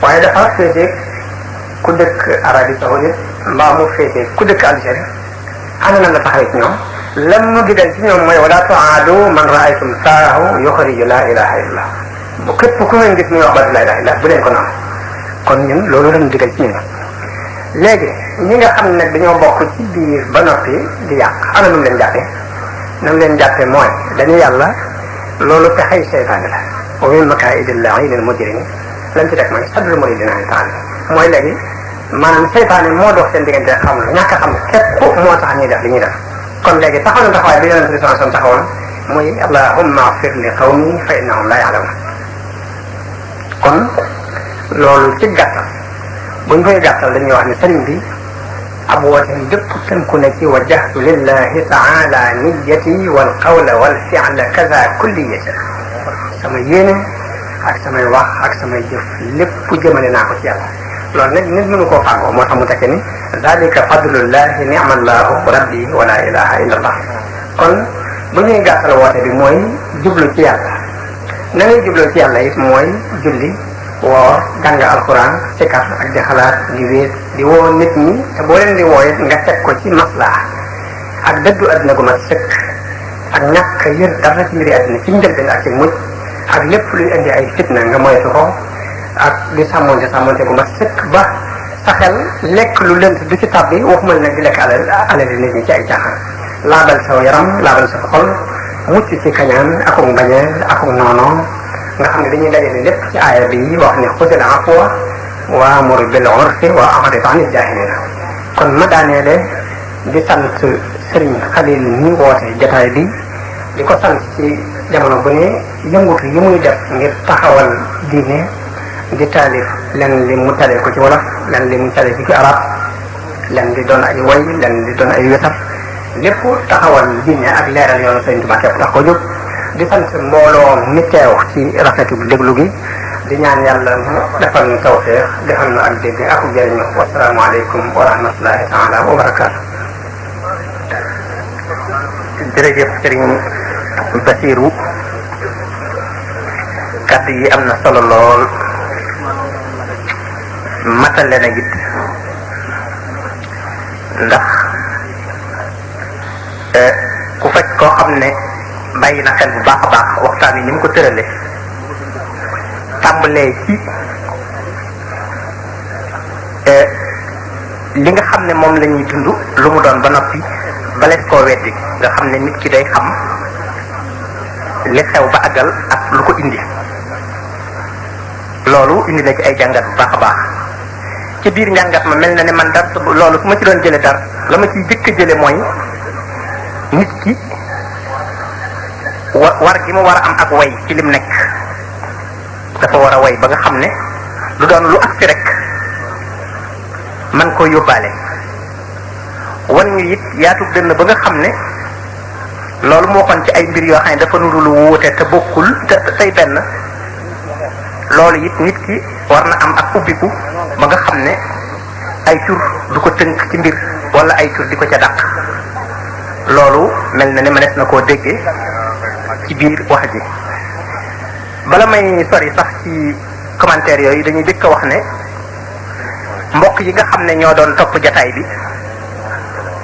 waaye dafa féete ku dëkk Arabie Saoudite mbaa mu féete ku dëkk Algérie ana nan la taxawee ci ñoom lam nu digal ci ñoom mooy wala tuaadu man raaytum saahu yuxriju la ilaha illallah bu képp ku ngeen gis muy wax ba la ilaha illa bu leen ko naan kon ñun loolu lañu digal ci ñun léegi ñi nga xam ne dañoo bokk ci biir ba noppi di yàq ana nu mu leen jàppee na mu leen jàppee mooy dañu yàlla loolu pexey seytaane la wa min makaa'idillaahi lil mujrimiin lañ ci teg mooy saddul muriidiina an taala mooy léegi maanaam seytaane moo dox seen diggante xam lu ñàkk a xam képp moo tax ñuy def li ñuy def kon léegi taxaw na taxawaay bi yonent bi sallallahu alayhi wasallam taxawoon muy allahumma ighfir li qawmi fa innahum laa ya'lamuun kon loolu ci gàttal buñ koy gàttal dañuy wax ne sëriñ bi ab wooteem lépp tënku na ci wajjahtu lillahi ta'ala niyyati wal qawla wal fi'la kaza kulliyati sama yéene ak samay wax ak samay jëf lépp jëmale naa ko ci yàlla loolu nag nit mënu koo fàggoo moo tax mu tekki ni dalika fadlullahi ni'mallahu rabbi wa la ilaha illa allah kon bu ñuy gàttal woote bi mooy jublu ci yàlla na ngay jublu ci yàlla it mooy julli woor jàng alxuraan sikar ak di xalaat di wéet di woo nit ñi te boo leen di wooye nga teg ko ci maslaa ak dëddu àddina gu mat sëkk ak ñàkk yër dara ci mbiri àddina ci njëlbeen ak ci mujj ak lépp luy indi ay fitna nga moytu ko ak di sàmmonte gu mat sëkk ba sa xel lekk lu lënt du ci tabbi waxuma nag di lekk alal nit ñi ci ay caaxaan laabal saw yaram laabal sa xol mucc ci kañaan akuk mbañeel akuk noonoo nga xam ne dañuy dajale lépp ci aaya bi wax ne xudil afwa wa amur bil urfi wa a'rid anil jaahiliina kon ma daaneele di sant Sëriñ Xalil ñi woote jotaay bi di ko sant ci jamono bu ne yëngutu yi muy def ngir taxawal diine di taalif len li mu talee ko ci wolof len li mu talee ko ci arab len di doon ay way len di doon ay wesar lépp taxawal diine ak leeral yoonu Sëriñ Tuubaa képp tax ko jóg di sant mbooloo mi teew ci rafetu déglu gi di ñaan yàlla mu defal nu tawfeex defal nu ak dégg ak jëriñu wasalaamu aleykum wa rahmatullahi taala wa barakaatu. jërëjëf Sëriñ Basiru kàddu yi am na solo lool matale na it ndax ku fekk koo xam ne bàyyi na xel bu baax a baax waxtaan wi ni mu ko tërale tàmbalee ci li nga xam ne moom la ñuy dund lu mu doon ba noppi balees koo weddi nga xam ne nit ki day xam li xew ba àggal ak lu ko indi loolu indi na ci ay jàngat bu baax a baax ci biir njàngat ma mel na ne man dar loolu su ma ci doon jële dar la ma ciy jëkk a jële mooy nit ki war gi mu war a am ak way ci lim nekk dafa war a way ba nga xam ne lu doon lu agsi rek man koo yóbbaale wan ñu it yaatu dënn ba nga xam ne loolu moo xoon ci ay mbir yoo xam ne dafa nuru lu wuute te bokkul te tey benn loolu it nit ki war na am ak ubbiku ba nga xam ne ay tur du ko tënk ci mbir wala ay tur di ko ca dàq loolu mel na ne mënees na koo déggee ci biir wax ji bala may sori sax ci commentaire yooyu dañuy jëkk a wax ne mbokk yi nga xam ne ñoo doon topp jataay bi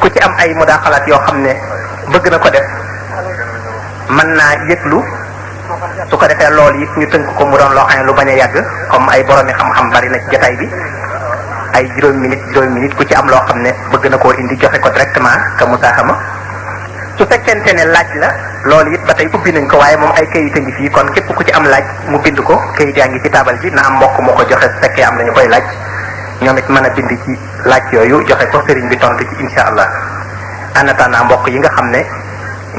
ku ci am ay mudaaxalaat yoo xam ne bëgg na ko def mën naa yëglu su ko defee loolu it ñu tënk ko mu doon loo xam ne lu bañ a yàgg comme ay boromi xam-xam bari na ci jataay bi ay juróomi minute ku ci am loo xam ne bëgg na koo indi joxe ko directement ka musaaxama su fekkente ne laaj la loolu it ba tey ubbi nañ ko waaye moom ay kayit a ngi fii kon képp ku ci am laaj mu bind ko kayit yaa ngi ci taabal ji na am mbokk moo ko joxe su fekkee am nañu koy laaj ñoom it mën a bind ci laaj yooyu joxe ko sëriñ bi tontu ci insha allah en attendant mbokk yi nga xam ne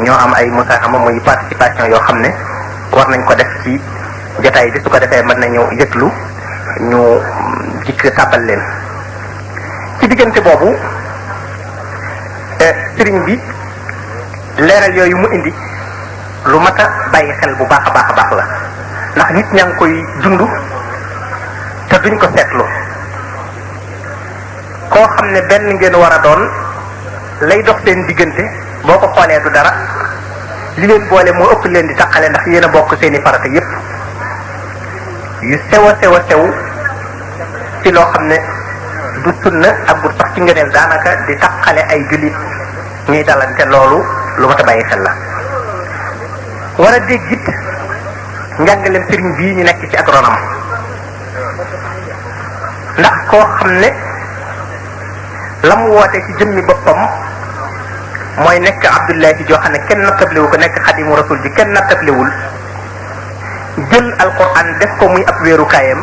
ñoo am ay musaaxama muy participation yoo xam ne war nañ ko def ci jotaay bi su ko defee mën nañu yëglu ñu jikk tàbbal leen ci diggante boobu sëriñ bi leeral yooyu mu indi lu mat a bàyyi xel bu baax a baax a baax la ndax nit ñaa ngi koy dund te duñ ko seetlu koo xam ne benn ngeen war a doon lay dox seen diggante boo ko xoolee du dara li leen boole moo ëpp leen di taqale ndax yéen a bokk seeni farata yépp yu sew a sew ci loo xam ne du sunna ak bu sax ci ngëneel daanaka di taqale ay jullit ñuy dalante loolu lu mat a bàyyi xel la war a dégg it njàngaleem sëriñ bii ñu nekk ci ak ronam ndax koo xam ne la mu woote ci jëmmi boppam mooy nekk Abdullahi joo xam ne kenn nattabliwu ko nekk xadimu rasul ji kenn nattabliwul jël alquran def ko muy ab wéerukaayam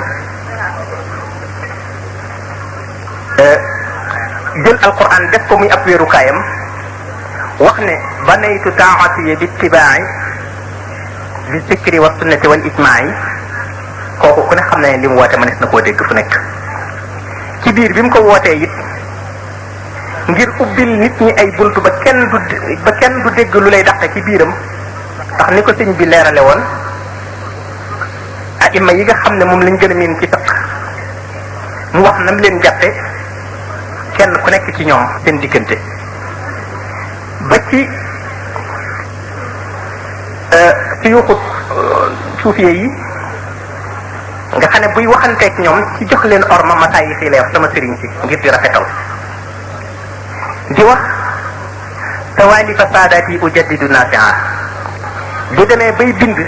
wax ne banaytu taatiya bi ittibaai bi sikri wa sunnati wal ijmaai kooku ku ne xam ne li mu woote mënees na koo dégg fu nekk ci biir bi mu ko wootee it ngir ubbil nit ñi ay buntu ba kenn du dégg lu lay dàq ci biiram ndax ni ko sëñ bi leerale woon aima yi nga xam ne moom lañ gën a miin ci fiq mu wax nam leen jàppe kenn ku nekk ci ñoom seen diggante ba ci suyuxu suufiye yi nga xam ne buy waxanteeg ñoom ci jox leen orma mataay yi fii lay wax sama sëriñ si ngir di rafetal di wax tawaalifa saadaat yi ujaddidu nafia bu demee bay bind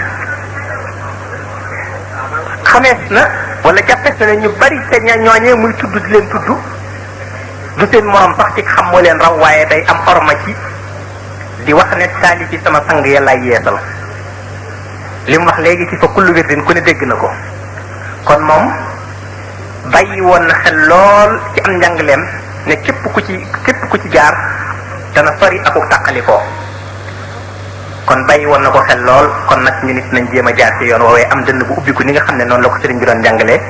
xamees na wala jàppees na ne ñu bari te ñooñee muy tudd di leen tudd du seen morom sax ci xam moo leen raw waaye day am orma ci di wax ne taali ci sama sang yàllaay yeesal li mu wax léegi ci fa kullu wirdin ku ne dégg na ko kon moom bàyyi woon na xel lool ci am njàngaleem ne képp ku ci jaar dana sori akuk tàqalikoo kon bàyyi woon na ko xel lool kon nag ñu nit nañ jéem a jaar ci yoon woowee am dënn bu ubbiku ni nga xam ne noonu la ko sëriñ bi doon jàngalee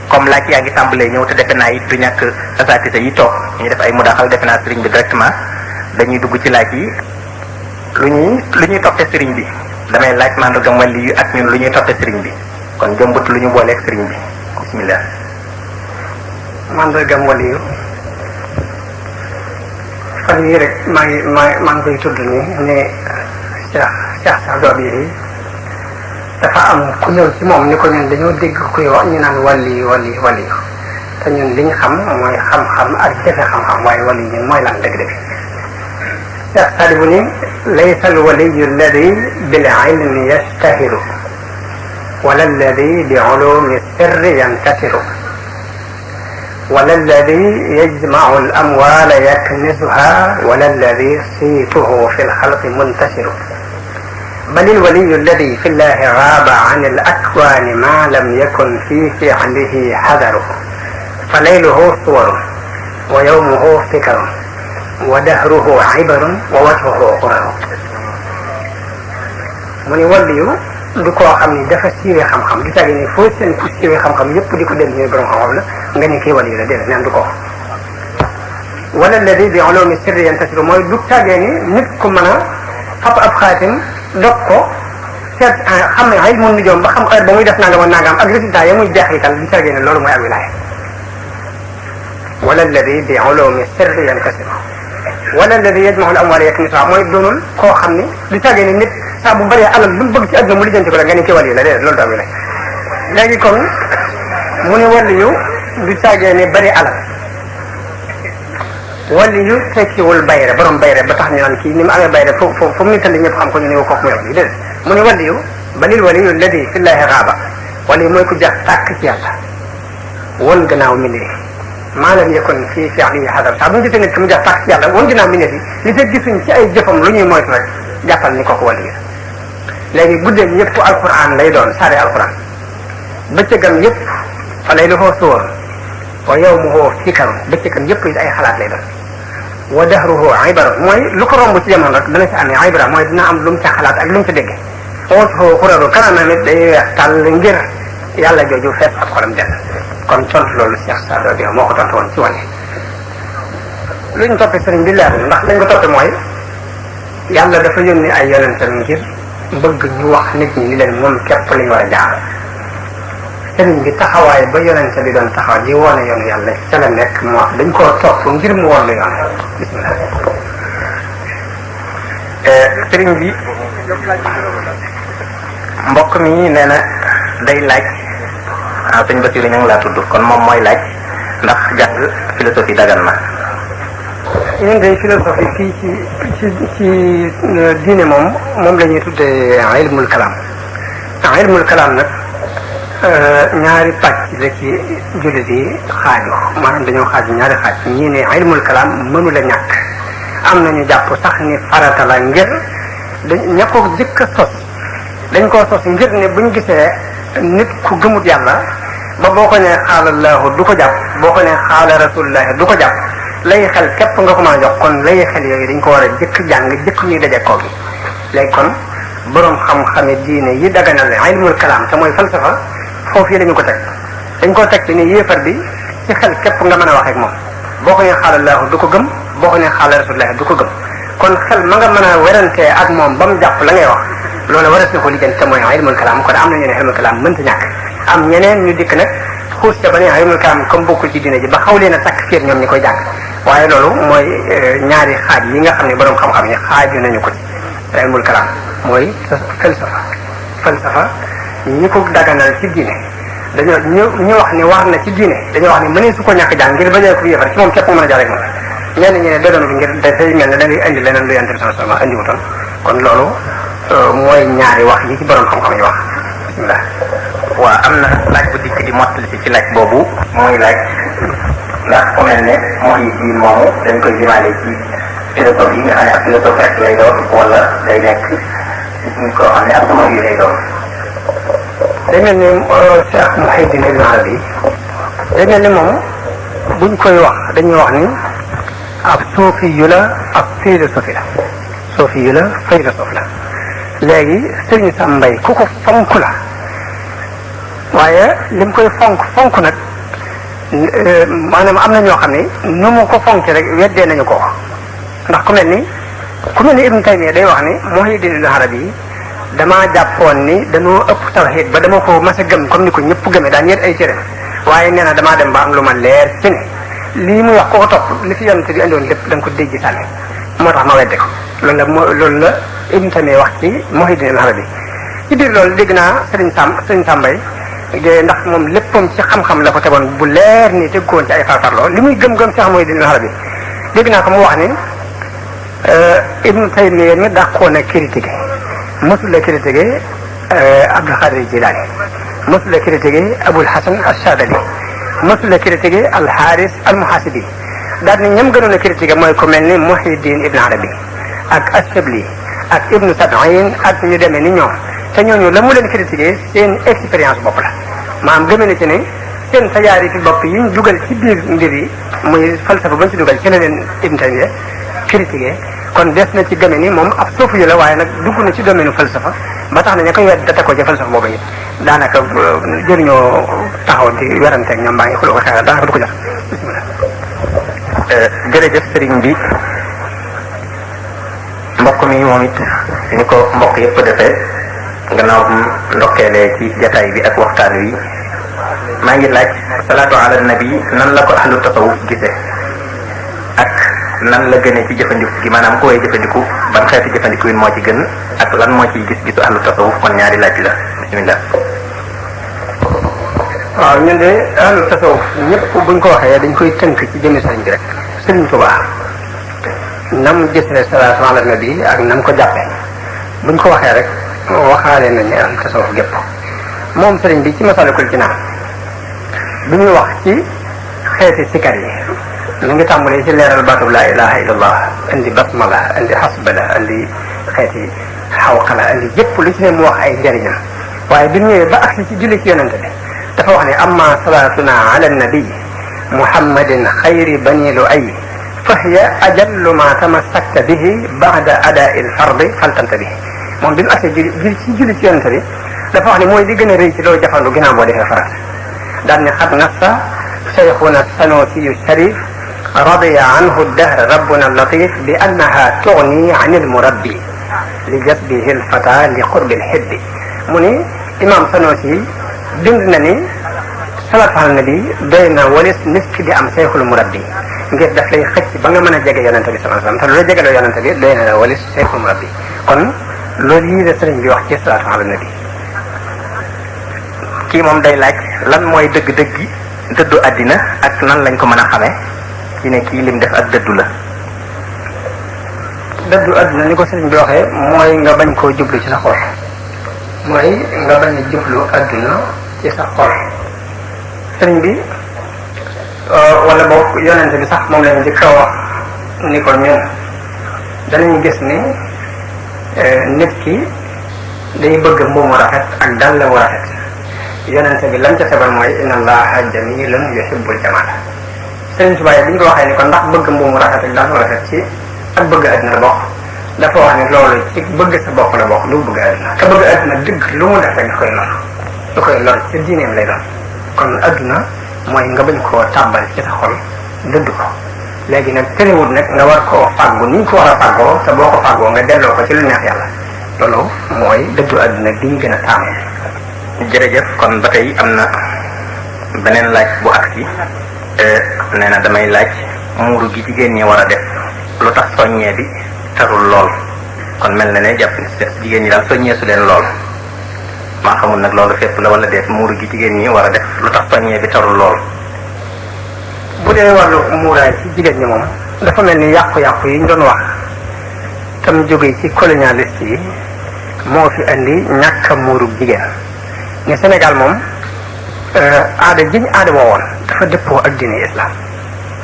comme laaj yaa ngi tàmbalee ñëw te defe naa it du ñàkk asatise yi toog ñu def ay mudaaxal defe naa sëriñ bi directement dañuy dugg ci laaj yi lu ñuy toppee sëriñ bi damay laaj mandargam wàlli yu ak ñun lu ñuy toppee sëriñ bi kon jëmbut lu ñu booleeg sëriñ bi bismillah. mandargam wàlli yu fan yii rek maa ngi koy tudd nii ne Cheikh Sadio bi dafa am ku ñëw ci moom ni ko ñun dañoo dégg kuy wax ñu naan wàlli te ñun li ñu xam mooy xam-xam ak jafe xam-xam waaye wàlli ñun mooy lan dëgg-dëgg. Cheikh Sadio ni laysa al-waliyyu alladi bil ilmi yastahiru wala alladi bi ulumi sirri yantasiru wala alladi yajmau al amwala yaknisuha wala alladi siituhu fi lxalqi muntasiru bal alwaliyu alladi fi llahi gaaba an alakwani ma lam yakun fi fi'lihi xadaru fa layluhu suwarun wa yawmuhu fikrun wa dahruhu ibarun wa wajhuhu quraru mu ni waliyu du koo xam ni dafa siiwee xam-xam du tàggi ni foo seen ku siiwee xam-xam yëpp di ko dem ñu borom xam-xam la nga ni kii waliyu la déedéet neen du ko wala alladi bi ulumi sirri yantasiru mooy du tàggee ni nit ku mën a fab ab xaatim dog ko seet xam ne ilmu nujoom ba xam heure ba muy def nangam ak nangam ak résultat ya muy jeexital du tàggee ne loolu mooy ak wilaaya wala alladi bi ulumi sirri yantasiru wala alladi yajmahu al amwala yaknisuha mooy doonul koo xam ni du tàggee ni nit saa bu bëree alal lu mu bëgg ci àdduna mu lijjanti ko la nga ni ci wàll yi la déedéet loolu du am wilaaya léegi kon mu ne wàll yu du tàggee ni bëri alal wàll yu tekkiwul bayre borom bayre ba tax ñu naan kii ni mu amee bayre fu mu nittali ñëpp xam ko ñu ne kooku muy wàll yi déedéet mu ne wàll yu balil wàll yu alladi fi llahi gaaba wàll yu mooy ku jax tàkk ci yàlla won gannaaw mbindee maa lam yakun fii fi'lihi hadar saa bu ñu gisee nit ki mu jax tàkk ci yàlla won gannaaw mbindee fi li fekk gisuñ ci ay jëfam lu ñuy moytu rek jàppal ni kooku wàll yi léegi guddeem yëpp alquran lay doon saare alquran bëccëgam yëpp fa layluhu suwar wa yawmuhu fikr bëccëgam yëpp it ay xalaat lay doon wa dahruhu ibara mooy lu ko romb ci jamono rek dana ci amee ibara mooy dina am lu mu ca xalaat ak lu mu ca dégg wajhuhu quraru kanamam it day weex tàll ngir yàlla jooju fees ak xolam del kon tontu loolu Cheikh Sadio bi moo ko tontu woon ci wane lu ñu toppee sëriñ bi leer ndax lañ ko toppee mooy yàlla dafa yónni ay yonentam ngir bëgg ñu wax nit ñi ni leen moom képp lañu war a jaar sëriñ bi taxawaay ba yonente bi doon taxaw di woone yoonu yàlla ca la nekk moo dañ koo topp ngir mu woon lu yoon bismillah sëriñ bi mbokk mi nee na day laaj sëñ Basiru ñu ngi laa tudd kon moom mooy laaj ndax jàng philosophie dagan na ñun day philosophie fii ci diine moom la ñuy tuddee ilmul kalam ilmul kalaam nag ñaari pàcc la ci jullit yi xaaju maanaam dañoo xaaju ñaari xaaj ñii ne ilmul kalaam mënu la ñàkk am nañu jàpp sax ni farata la ngir ña ko jëkk a sos dañ koo sos ngir ne buñ gisee nit ku gëmut yàlla ba boo ko nee xaalallahu du ko jàpp boo ko nee xaala rasulullahi du ko jàpp lay xel képp nga ko mën a jox kon lay xel yooyu dañ ko war a jëkk jàng jëkk ñuy daje koo gi léegi kon boroom xam-xame diine yi daganal ilmul kalaam te mooy falsafa foofu yi lañu ko teg dañ koo teg ci ni yéefar bi ci xel képp nga mën a wax ak moom boo ko nee xaalallahu du ko gëm boo ko nee xaala rasulullahi du ko gëm kon xel ma nga mën a werantee ak moom ba mu jàpp la ngay wax loolu war a si ko lijjanti te mooy ilmul kalaam kon am na ñu ne ilmul kalaam mënta ñàkk am ñeneen ñu dikk nag xuus ca ba ne ilmul kalaam comme bokkul ci diine ji ba xaw leen a takk fiir ñoom ñi koy jàng waaye loolu mooy ñaari xaaj yi nga xam ne boroom xam-xam yi xaaju nañu ko ci ilmul kalaam mooy falsafa ñi ko daganal ci diine dañoo ñu wax ni war na ci diine dañoo wax ni mënee su ko ñàkk jàng ngir bañee ko yéefar ci moom képp nga mën a jaar ak moom ñenn ñi ne dodoon bi ngir dafay mel ne da ngay indi leneen lu yonent bi sallallahu alayhi wasallam indiwutoon kon loolu mooy ñaari wax yi ci borom xam-xam yi wax bismillah. waaw am na laaj bu dikk di mottali ci laaj boobu muy laaj ndax ku mel ne mooy diin moomu dañ koy limaale ci philosophe yi nga xam ne ak philosophe rek lay doon wala day nekk ñu ko xam ne ak sama yu lay doon. day mel ni Cheikh Mouhidine Ibn Arabi day mel ni moom buñ koy wax dañuy wax ni ab suufi yu la ab philosophie la suufi yu la philosophe la léegi Serigne Sam Mbaye ku ko fonk la waaye lim koy fonk nag maanaam am na ñoo xam ne nu mu ko fonk rek weddee nañu ko ndax ku mel ni Ibn Taymiyya day wax ni Mouhidine Ibn Arabi damaa jàppoon ni dañoo ëpp tawhid ba dama ko mas a gëm comme ni ko ñëpp gëmee daan ñeet ay cëre waaye nee na damaa dem ba am lu ma leer ci ne lii muy wax ko topp li fi yonent bi andoon lépp da nga ko dégg sànni moo tax ma wedde ko loolu la Ibn Taymiyya wax ci Mouhidine Ibn Arabi ci biir loolu dégg naa Serigne Sam Mbaye ndax moom léppam ci xam-xam la ko tegoon bu leer ni teg ko woon ci ay farfarloo li muy gëm-gëm Cheikh Mouhidine Ibn Arabi dégg naa ko mu wax ni Ibn Taymiyya mi dàqoon a critiqué mosul la critiqué Abdul Qadir Jilani mosul la critiqué Abul Hasan Ash-Shadali mosul la critiqué Al-Haris Al-Muhasibi daal ni ñam gënoon a critiqué mooy ku mel ni Mouhidine Ibn Arabi ak Ash-Shabli ak Ibn Sab'in ak ñu demee ni ñoom te ñooñu la mu leen critiqué seen expérience bopp la maanaam gëmee na ci ne seen tajaari fi bopp yi ñu dugal ci biir mbir yi muy falsafa ba ñu ci dugal ci la leen Ibn Taymiyya critiqué kon des na ci gëme ni moom ab suufu yu la waaye nag dugg na ci domaine falsafa ba tax na ña koy wedd da ko ci falsafa boobu it daanaka jëriñoo taxaw di werante ak ñoom baa ngi xuloo ko xeexal daanaka du ko jox bismillah. jërëjëf sëriñ bi mbokk mi moom it ni ko mbokk yëpp defee gannaaw ndokkeelee ci jataay bi ak waxtaan wi maa ngi laaj salaatu ala nabi nan la ko ahlu tasawuf gisee ak nan la gënee ci jëfandiku gi maanaam ku koy jëfandiku ban xeeti jëfandiku yi moo ci gën ak lan moo ciy gis-gisu ahlu tasawuf kon ñaari laaj la bismillah. waaw ñun de ahlu tasawuf ñëpp buñ ko waxee dañ koy tënk ci jëmmi sëriñ bi rek sëriñ Tuubaa nam gisee salaatu ala nabi ak nam ko jàppee buñ ko waxee rek waxaale nañu ahlu tasawuf gépp moom sëriñ bi ci Masaalikul Jinaan bi muy wax ci xeeti sikar yi mu ngi tàmbalee ci leeral baatub laa ilaha illallah indi basmala indi hasbala indi xeeti xawqala indi yëpp lu ci ne mu wax ay njëriñam waaye bi ñëwee ba agsi ci julli ci yonente bi dafa wax ne amma salaatuna ala nabi muhammadin xayri bani lu ay fa hiya ajallu ma tamassakta bihi ba'da adaa'i al-fardi faltantabihi moom bi mu agsi julli ci yonente bi dafa wax ne mooy li gën a rëy ci loolu jafandu ginnaaw boo defee farat daan ne xat nassa cheikhuna sanusiyu sharif radiya anhu dahr rabbuna latif bi annaha tugni an almurabbi li jasbihi alfata li qurbi alhibbi mu ni imam Sanusi bind na ni salaatu ala nabi doy na walis nit ki di am cheikhul murabbi ngir daf lay xëcc ba nga mën a jege yonente bi sallallahu alayhi wasallam te lu la jegeloo yonente bi doy na walis cheikhul murabbi kon loolu yii la sëriñ bi wax ci salaatu ala nabi. kii moom day laaj lan mooy dëgg-dëgg dëddu àddina ak nan lañ ko mën a xamee ci ne kii lim def ak dëddu la. dëddu àddina ni ko sëriñ bi waxee mooy nga bañ koo jublu ci sa xol mooy nga bañ a jublu adduna ci sa xol. sëriñ bi wala boog yonente bi sax moom lañu di kaw wax ni ko ñun danañu gis ni nit ki day bëgg mbuumu rafet ak dàll wu rafet. yonente bi lam ca sebal mooy inna allaha jamilun yuhibbul jamala. sëriñ Tuubaa bi ñu ko waxee ni ko ndax bëgg mbuumu rafet ak dàll wu rafet ci ak bëgg adduna la bokk, dafa wax ni loolu ci bëgg sa bopp la bokk, lu bëgg adduna. te bëgg adduna dëgg lu mu def rek lu koy lor ci diineem lay doon. kon adduna mooy nga bañ koo tàbbal ci sa xol dëdd ko. léegi nag terewul nag nga war koo fàggu ni ñu ko war a fàggoo, te boo ko fàggoo nga delloo ko ci lu neex yàlla. loolu mooy dëddu adduna bi ñu gën a taamu. jërëjëf. kon ba tey am na beneen laaj bu agsi nee na damay laaj muuru gi jigéen ñi war a def lu tax soññee bi tarul lool. kon mel na ne jàpp jigéen ñi daal soññee su leen lool. maa xamul nag loolu fépp la wala déet. muuru gi jigéen ñi war a def lu tax soññee bi tarul lool. bu dee wàllu muuraay ci jigéen ñi moom dafa mel ni yàqu-yàqu yi ñu doon wax tam jóge ci colonialiste yi moo fi indi ñàkk a muuru jigéen. ne Sénégal moom aada ji ñu aada woowoon dafa dëppoo ak diine islam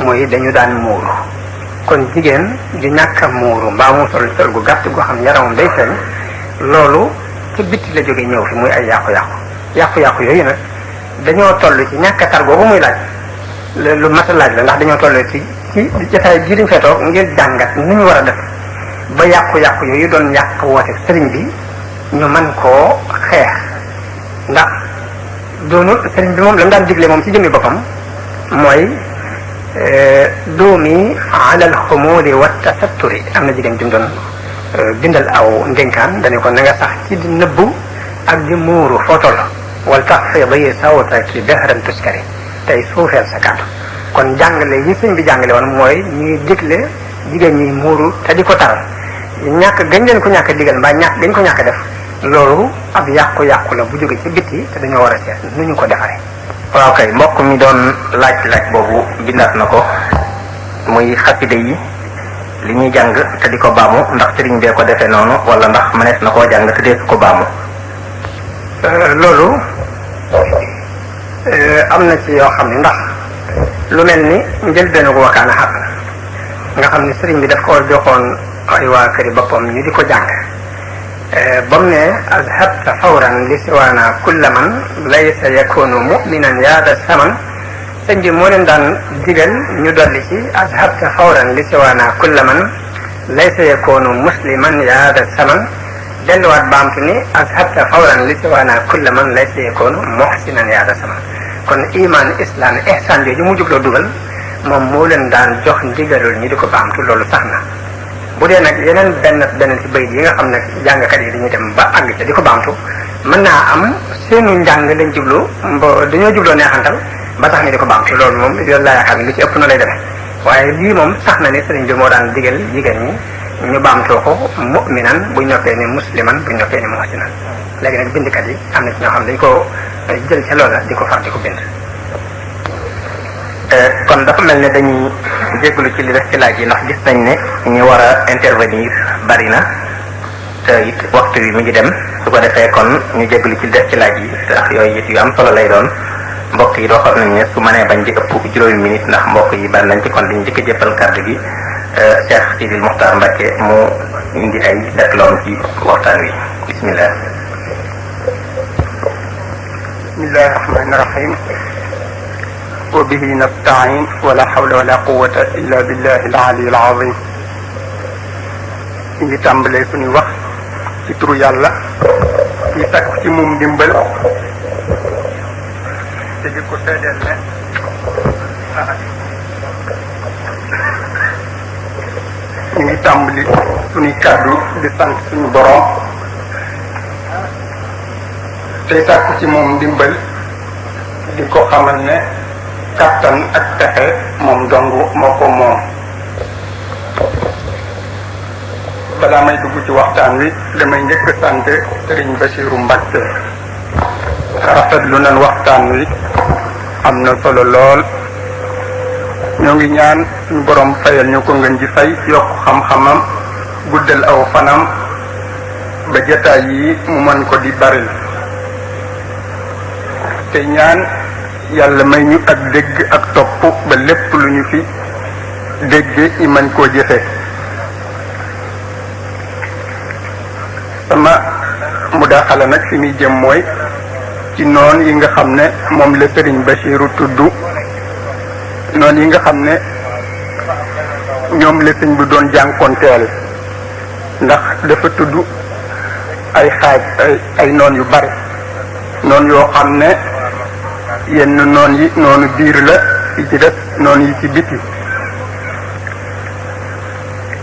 mooy dañu daan muuru. kon jigéen ju ñàkk a muuru mbaa mu sol sol gu gàtt goo xam yaramam day feeñ loolu ci bitti la jóge ñëw fi muy ay yàqu-yàqu yooyu nag dañoo toll ci ñàkk a tar boobu muy laaj lu mat a laaj la. ndax dañoo toll ci jotaay bii dañ fay toog ngir jàngat ni ñu war a def ba yàqu-yàqu yooyu doon yàq woote sëriñ bi ñu mën koo xeex. ndax doonul sëriñ bi moom la mu daan digle moom ci jëmmi boppam mooy doomi alal xumuli wa tasatturi. am na jigéen jum doon bindal aw ndénkaan dañu ko na nga sax ci di nëbbu ak di muuru foo toll wal taxfidi sawtaki dahran tuskari tey suufeel sa kàddu. kon jàngale yi sëñ bi jàngale woon mooy ñuy digle jigéen ñi muuru te di ko taral. ñàkk gañ leen ko ñàkk digal mbaa ñàkk gañ ko ñàkk def loolu ab yàqu-yàqu la bu jóge ci bitti te dañoo war a seet nu ñu ko defaree. waaw kay mbokk mi doon laaj boobu bindaat na ko muy xasida yi li ñuy jàng te di ko baamu ndax sëriñ bee ko defee noonu wala ndax mënees na koo jàng te deesu ko baamu. loolu am na ci yoo xam ne ndax lu mel ni njëlbeenu ko wakaana xaq nga xam ne sëriñ bi daf ko joxoon ay waa këri boppam ñu di ko jàng. ba mu ne azhabta fawran li siwaana kulla man laysa yakunu muminan yaada saman. sëñ bi moo leen daan digal ñu dolli ci azhabta fawran li siwaana kulla man laysa yakunu musliman yaada saman. delluwaat baamtu ni azhabta fawran li siwaana kulla man laysa yakunu muhsinan yaada saman. kon iman islam ihsan jooju mu jubloo dugal moom moo leen daan jox ndigalul ñu di ko baamtu. loolu sax na. bu dee nag yeneen benn ci bayit yi nga xam ne jàngkat yi dañuy dem ba àgg ca di ko baamtu mën naa am seenu njàng lañ jublu dañoo jubloo neexantal ba tax ñu di ko baamtu. loolu moom loolu laa yaakaar ne lu ci ëpp na lay demee. waaye lii moom sax na ni sëriñ bi moo daan digal jigéen ñi ñu baamtoo ko mu'minan buñ noppee ni musliman buñ noppee ni muhsinan. léegi nag bindkat yi am na ci ñoo xam dañ ko jël ca loola di ko far di ko bind. kon dafa mel ne dañuy jégalu ci li des ci laaj yi ndax gis nañ ne ñu war a intervenir bari na te it waxtu wi mi ngi dem. su ko defee kon ñu jégalu ci li des ci laaj yi ndax yooyu it yu am solo lay doon. mbokk yi doxal nañ ne su mënee bañ di ëpp juróomi minute ndax mbokk yi bari nañ ci kon dañu njëkk a jëppal kàddu gi Cheikh Sidil Mokhtar Mbacké mu indi ay seetloom ci waxtaan wi bismillah. bismillahi rahmani rahim. wa bihi nasta'in wala hawla wala quwwata illa billahi al-ali al-azim. ñu ngi tàmbalee suñuy wax ci turu yàlla ci sakku ci moom dimbal te di ko seedeel ne ñu ngi tàmbali suñuy kàddu di sant suñu borom tey sakku ci moom dimbal di ko xamal ne kattan ak pexe moom dong moo ko moom. balaa may dugg ci waxtaan wi damay njëkk sant Serigne Bassirou Mbacké. rafetlu nañ waxtaan wi am na solo lool. ñoo ngi ñaan suñu borom fayal ñu ko ngeen ji fay yokk xam-xamam guddal aw fanam ba jataay yi mu mën ko di baril te ñaan yàlla may ñu ak dégg ak topp ba lépp lu ñu fi dégge ñi mën koo jëfe sama mudaaxala nag fi muy jëm mooy ci noon yi nga xam ne moom la Sëriñ Bachiru tudd noon yi nga xam ne ñoom la sëñ bi doon jànkonteel ndax dafa tudd ay xaaj ay noon yu bari noon yoo xam ne yenn noon yi noonu biir la yi ci def noon yi ci biti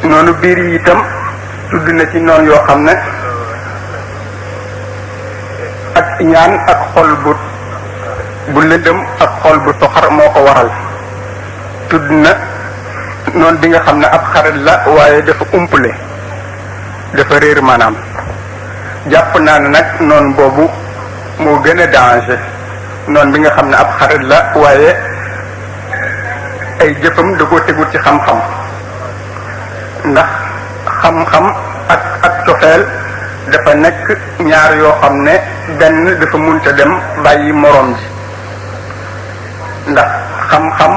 noonu biir yi itam tudd na ci noon yoo xam ne ak ñaan ak xol bu lëndëm ak xol bu soxar moo ko waral tudd na noon bi nga xam ne ab xarit la waaye dafa umpule dafa réer maanaam jàpp naa ne nag noon boobu moo gën a danger noon bi nga xam ne ab xarit la waaye ay jëfam da koo tegul ci xam-xam ndax xam-xam ak cofeel dafa nekk ñaar yoo xam ne benn dafa munta dem bàyyi moroom ji ndax xam-xam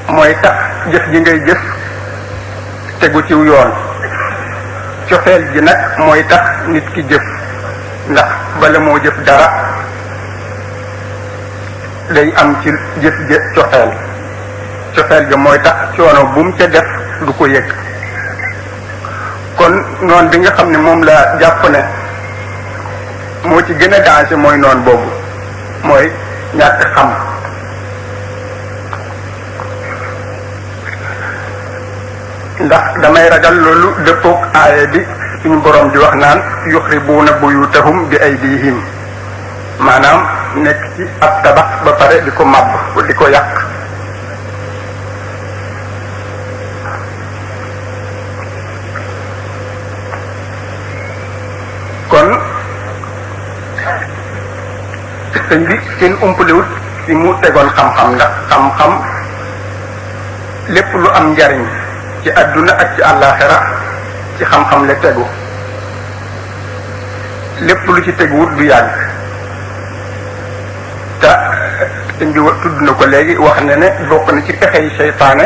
mooy tax jëf ji ngay jëf tegu ciw yoon cofeel ji nag mooy tax nit ki jëf ndax bala moo jëf dara day am ci jëf ja cofeel ga mooy tax coono bu mu ca def du ko yëg kon noon bi nga xam ne moom la jàpp ne moo ci gën a danger mooy noon boobu mooy ñàkk xam ndax damay ragal loolu dëppook aaya bi suñu borom di wax naan yuxribuuna buyutahum bi aydihim maanaam nekk ci ab tabax ba pare di ko màbb di ko yàq kon sëñ bi seen umpalewut ci mu tegoon xam-xam ndax xam-xam lépp lu am njariñ ci àdduna ak ci àllaaxira ci xam-xam la tegu lépp lu ci teguwut du yàgg te sëñ bi tudd na ko léegi wax ne ne bokk na ci pexe yi seytaane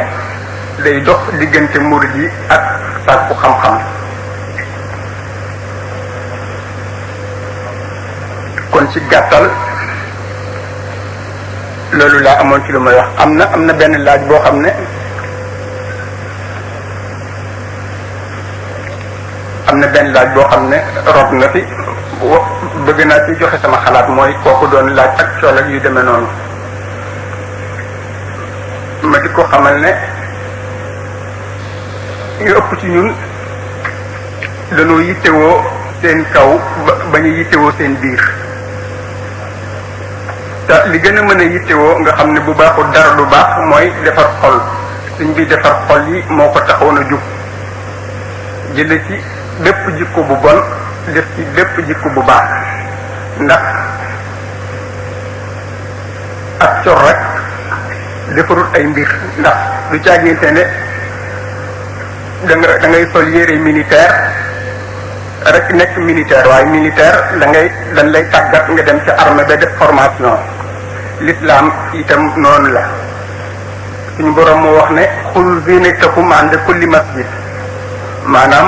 day dox diggante murid yi ak sàkku xam-xam kon ci gàttal loolu laa amoon ci lu may wax am na benn laaj boo xam ne rob na fi bëgg naa ci joxe sama xalaat mooy kooku doon laaj ak cool ak yu demee noonu ma di ko xamal ne ñu ëpp ci ñun dañoo yittewoo seen kaw ba ñu yittewoo seen biir te li gën a mën a yittewoo nga xam ne bu baaxul dara lu baax mooy defar xol suñ bi defar xol yi moo ko taxoon a jug jële ci bépp jikko bu bon def ci bépp jikko bu baax ndax ak cor rek defarul ay mbir ndax du caaginte ne da ngay sol yére militaire rek nekk militaire waaye militaire dañ lay tàggat nga dem ca armée ba def formation l'islam itam noonu la suñu borom moo wax ne xul zinatakum inda kulli masjid maanaam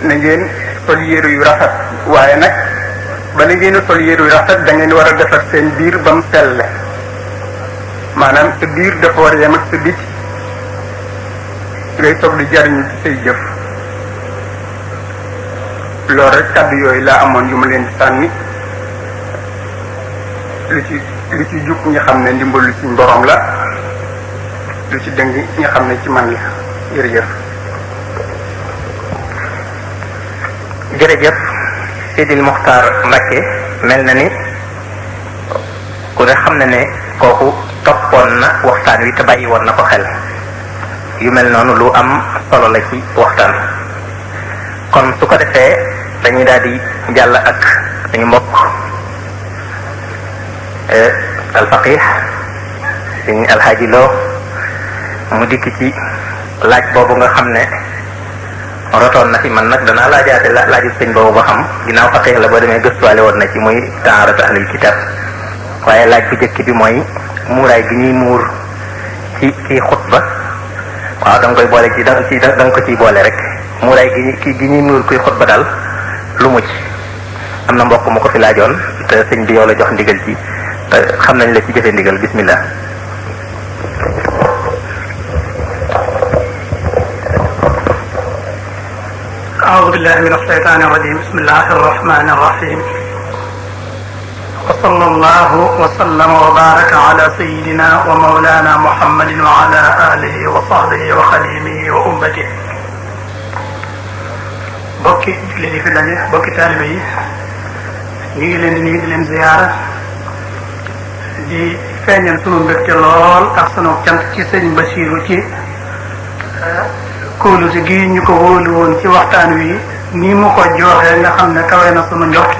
na ngeen sol yére yu rafet waaye nag bala ngeen a sol yére yu rafet da ngeen war a defar seen biir ba mu selle maanaam sa biir dafa war a yem ak sa biti ngay soog di jariñu ci say jëf loolu rek kàddu yooyu laa amoon yu ma leen di sànni lu ci jub ñi xam ne ndimbalu suñ borom la lu ci dëng ñi xam ne ci man la jërëjëf jërëjëf Sidil Muxtaar Mbakke mel na ni ku ne xam na ne kooku toppoon na waxtaan wi te bàyyi woon na ko xel yu mel noonu lu am solo la ci waxtaan kon su ko defee dañuy daal di jàll ak suñu mbokk alfaqih suñu alxaaji Lo mu dikk ci laaj boobu nga xam ne rotoon na fi man nag danaa laajaate laaju sëñ boobu ba xam ginnaaw faqih la boo demee gëstuwaale woon na ci muy taaratu ahlul kitab waaye laaj bu njëkk bi mooy muuraay gi ñuy muur ci xutba waaw da nga koy boole da nga ko ciy boole rek muuraay gi ñuy muur kuy xutba daal lu mu ci am na mbokk mu ko fi laajoon te sëñ bi yow la jox ndigal ci te xam nañ la ci jëfe ndigal bismillah. أعوذ بالله من الشيطان الرجيم بسم الله الرحمن الرحيم وصلى الله وسلم وبارك على سيدنا ومولانا محمد وعلى آله وصحبه وخديمه وأمته bokki julli di fi daje bokki taalibe yi ñu ngi leen di nuyu di leen ziyaara di feeñal sunu mbégte lool ak sunu cant ci sëñ Basiiru ci kóolute gi ñu ko wóolu woon ci waxtaan wi ni mu ko joxee nga xam ne kawe na sunu njort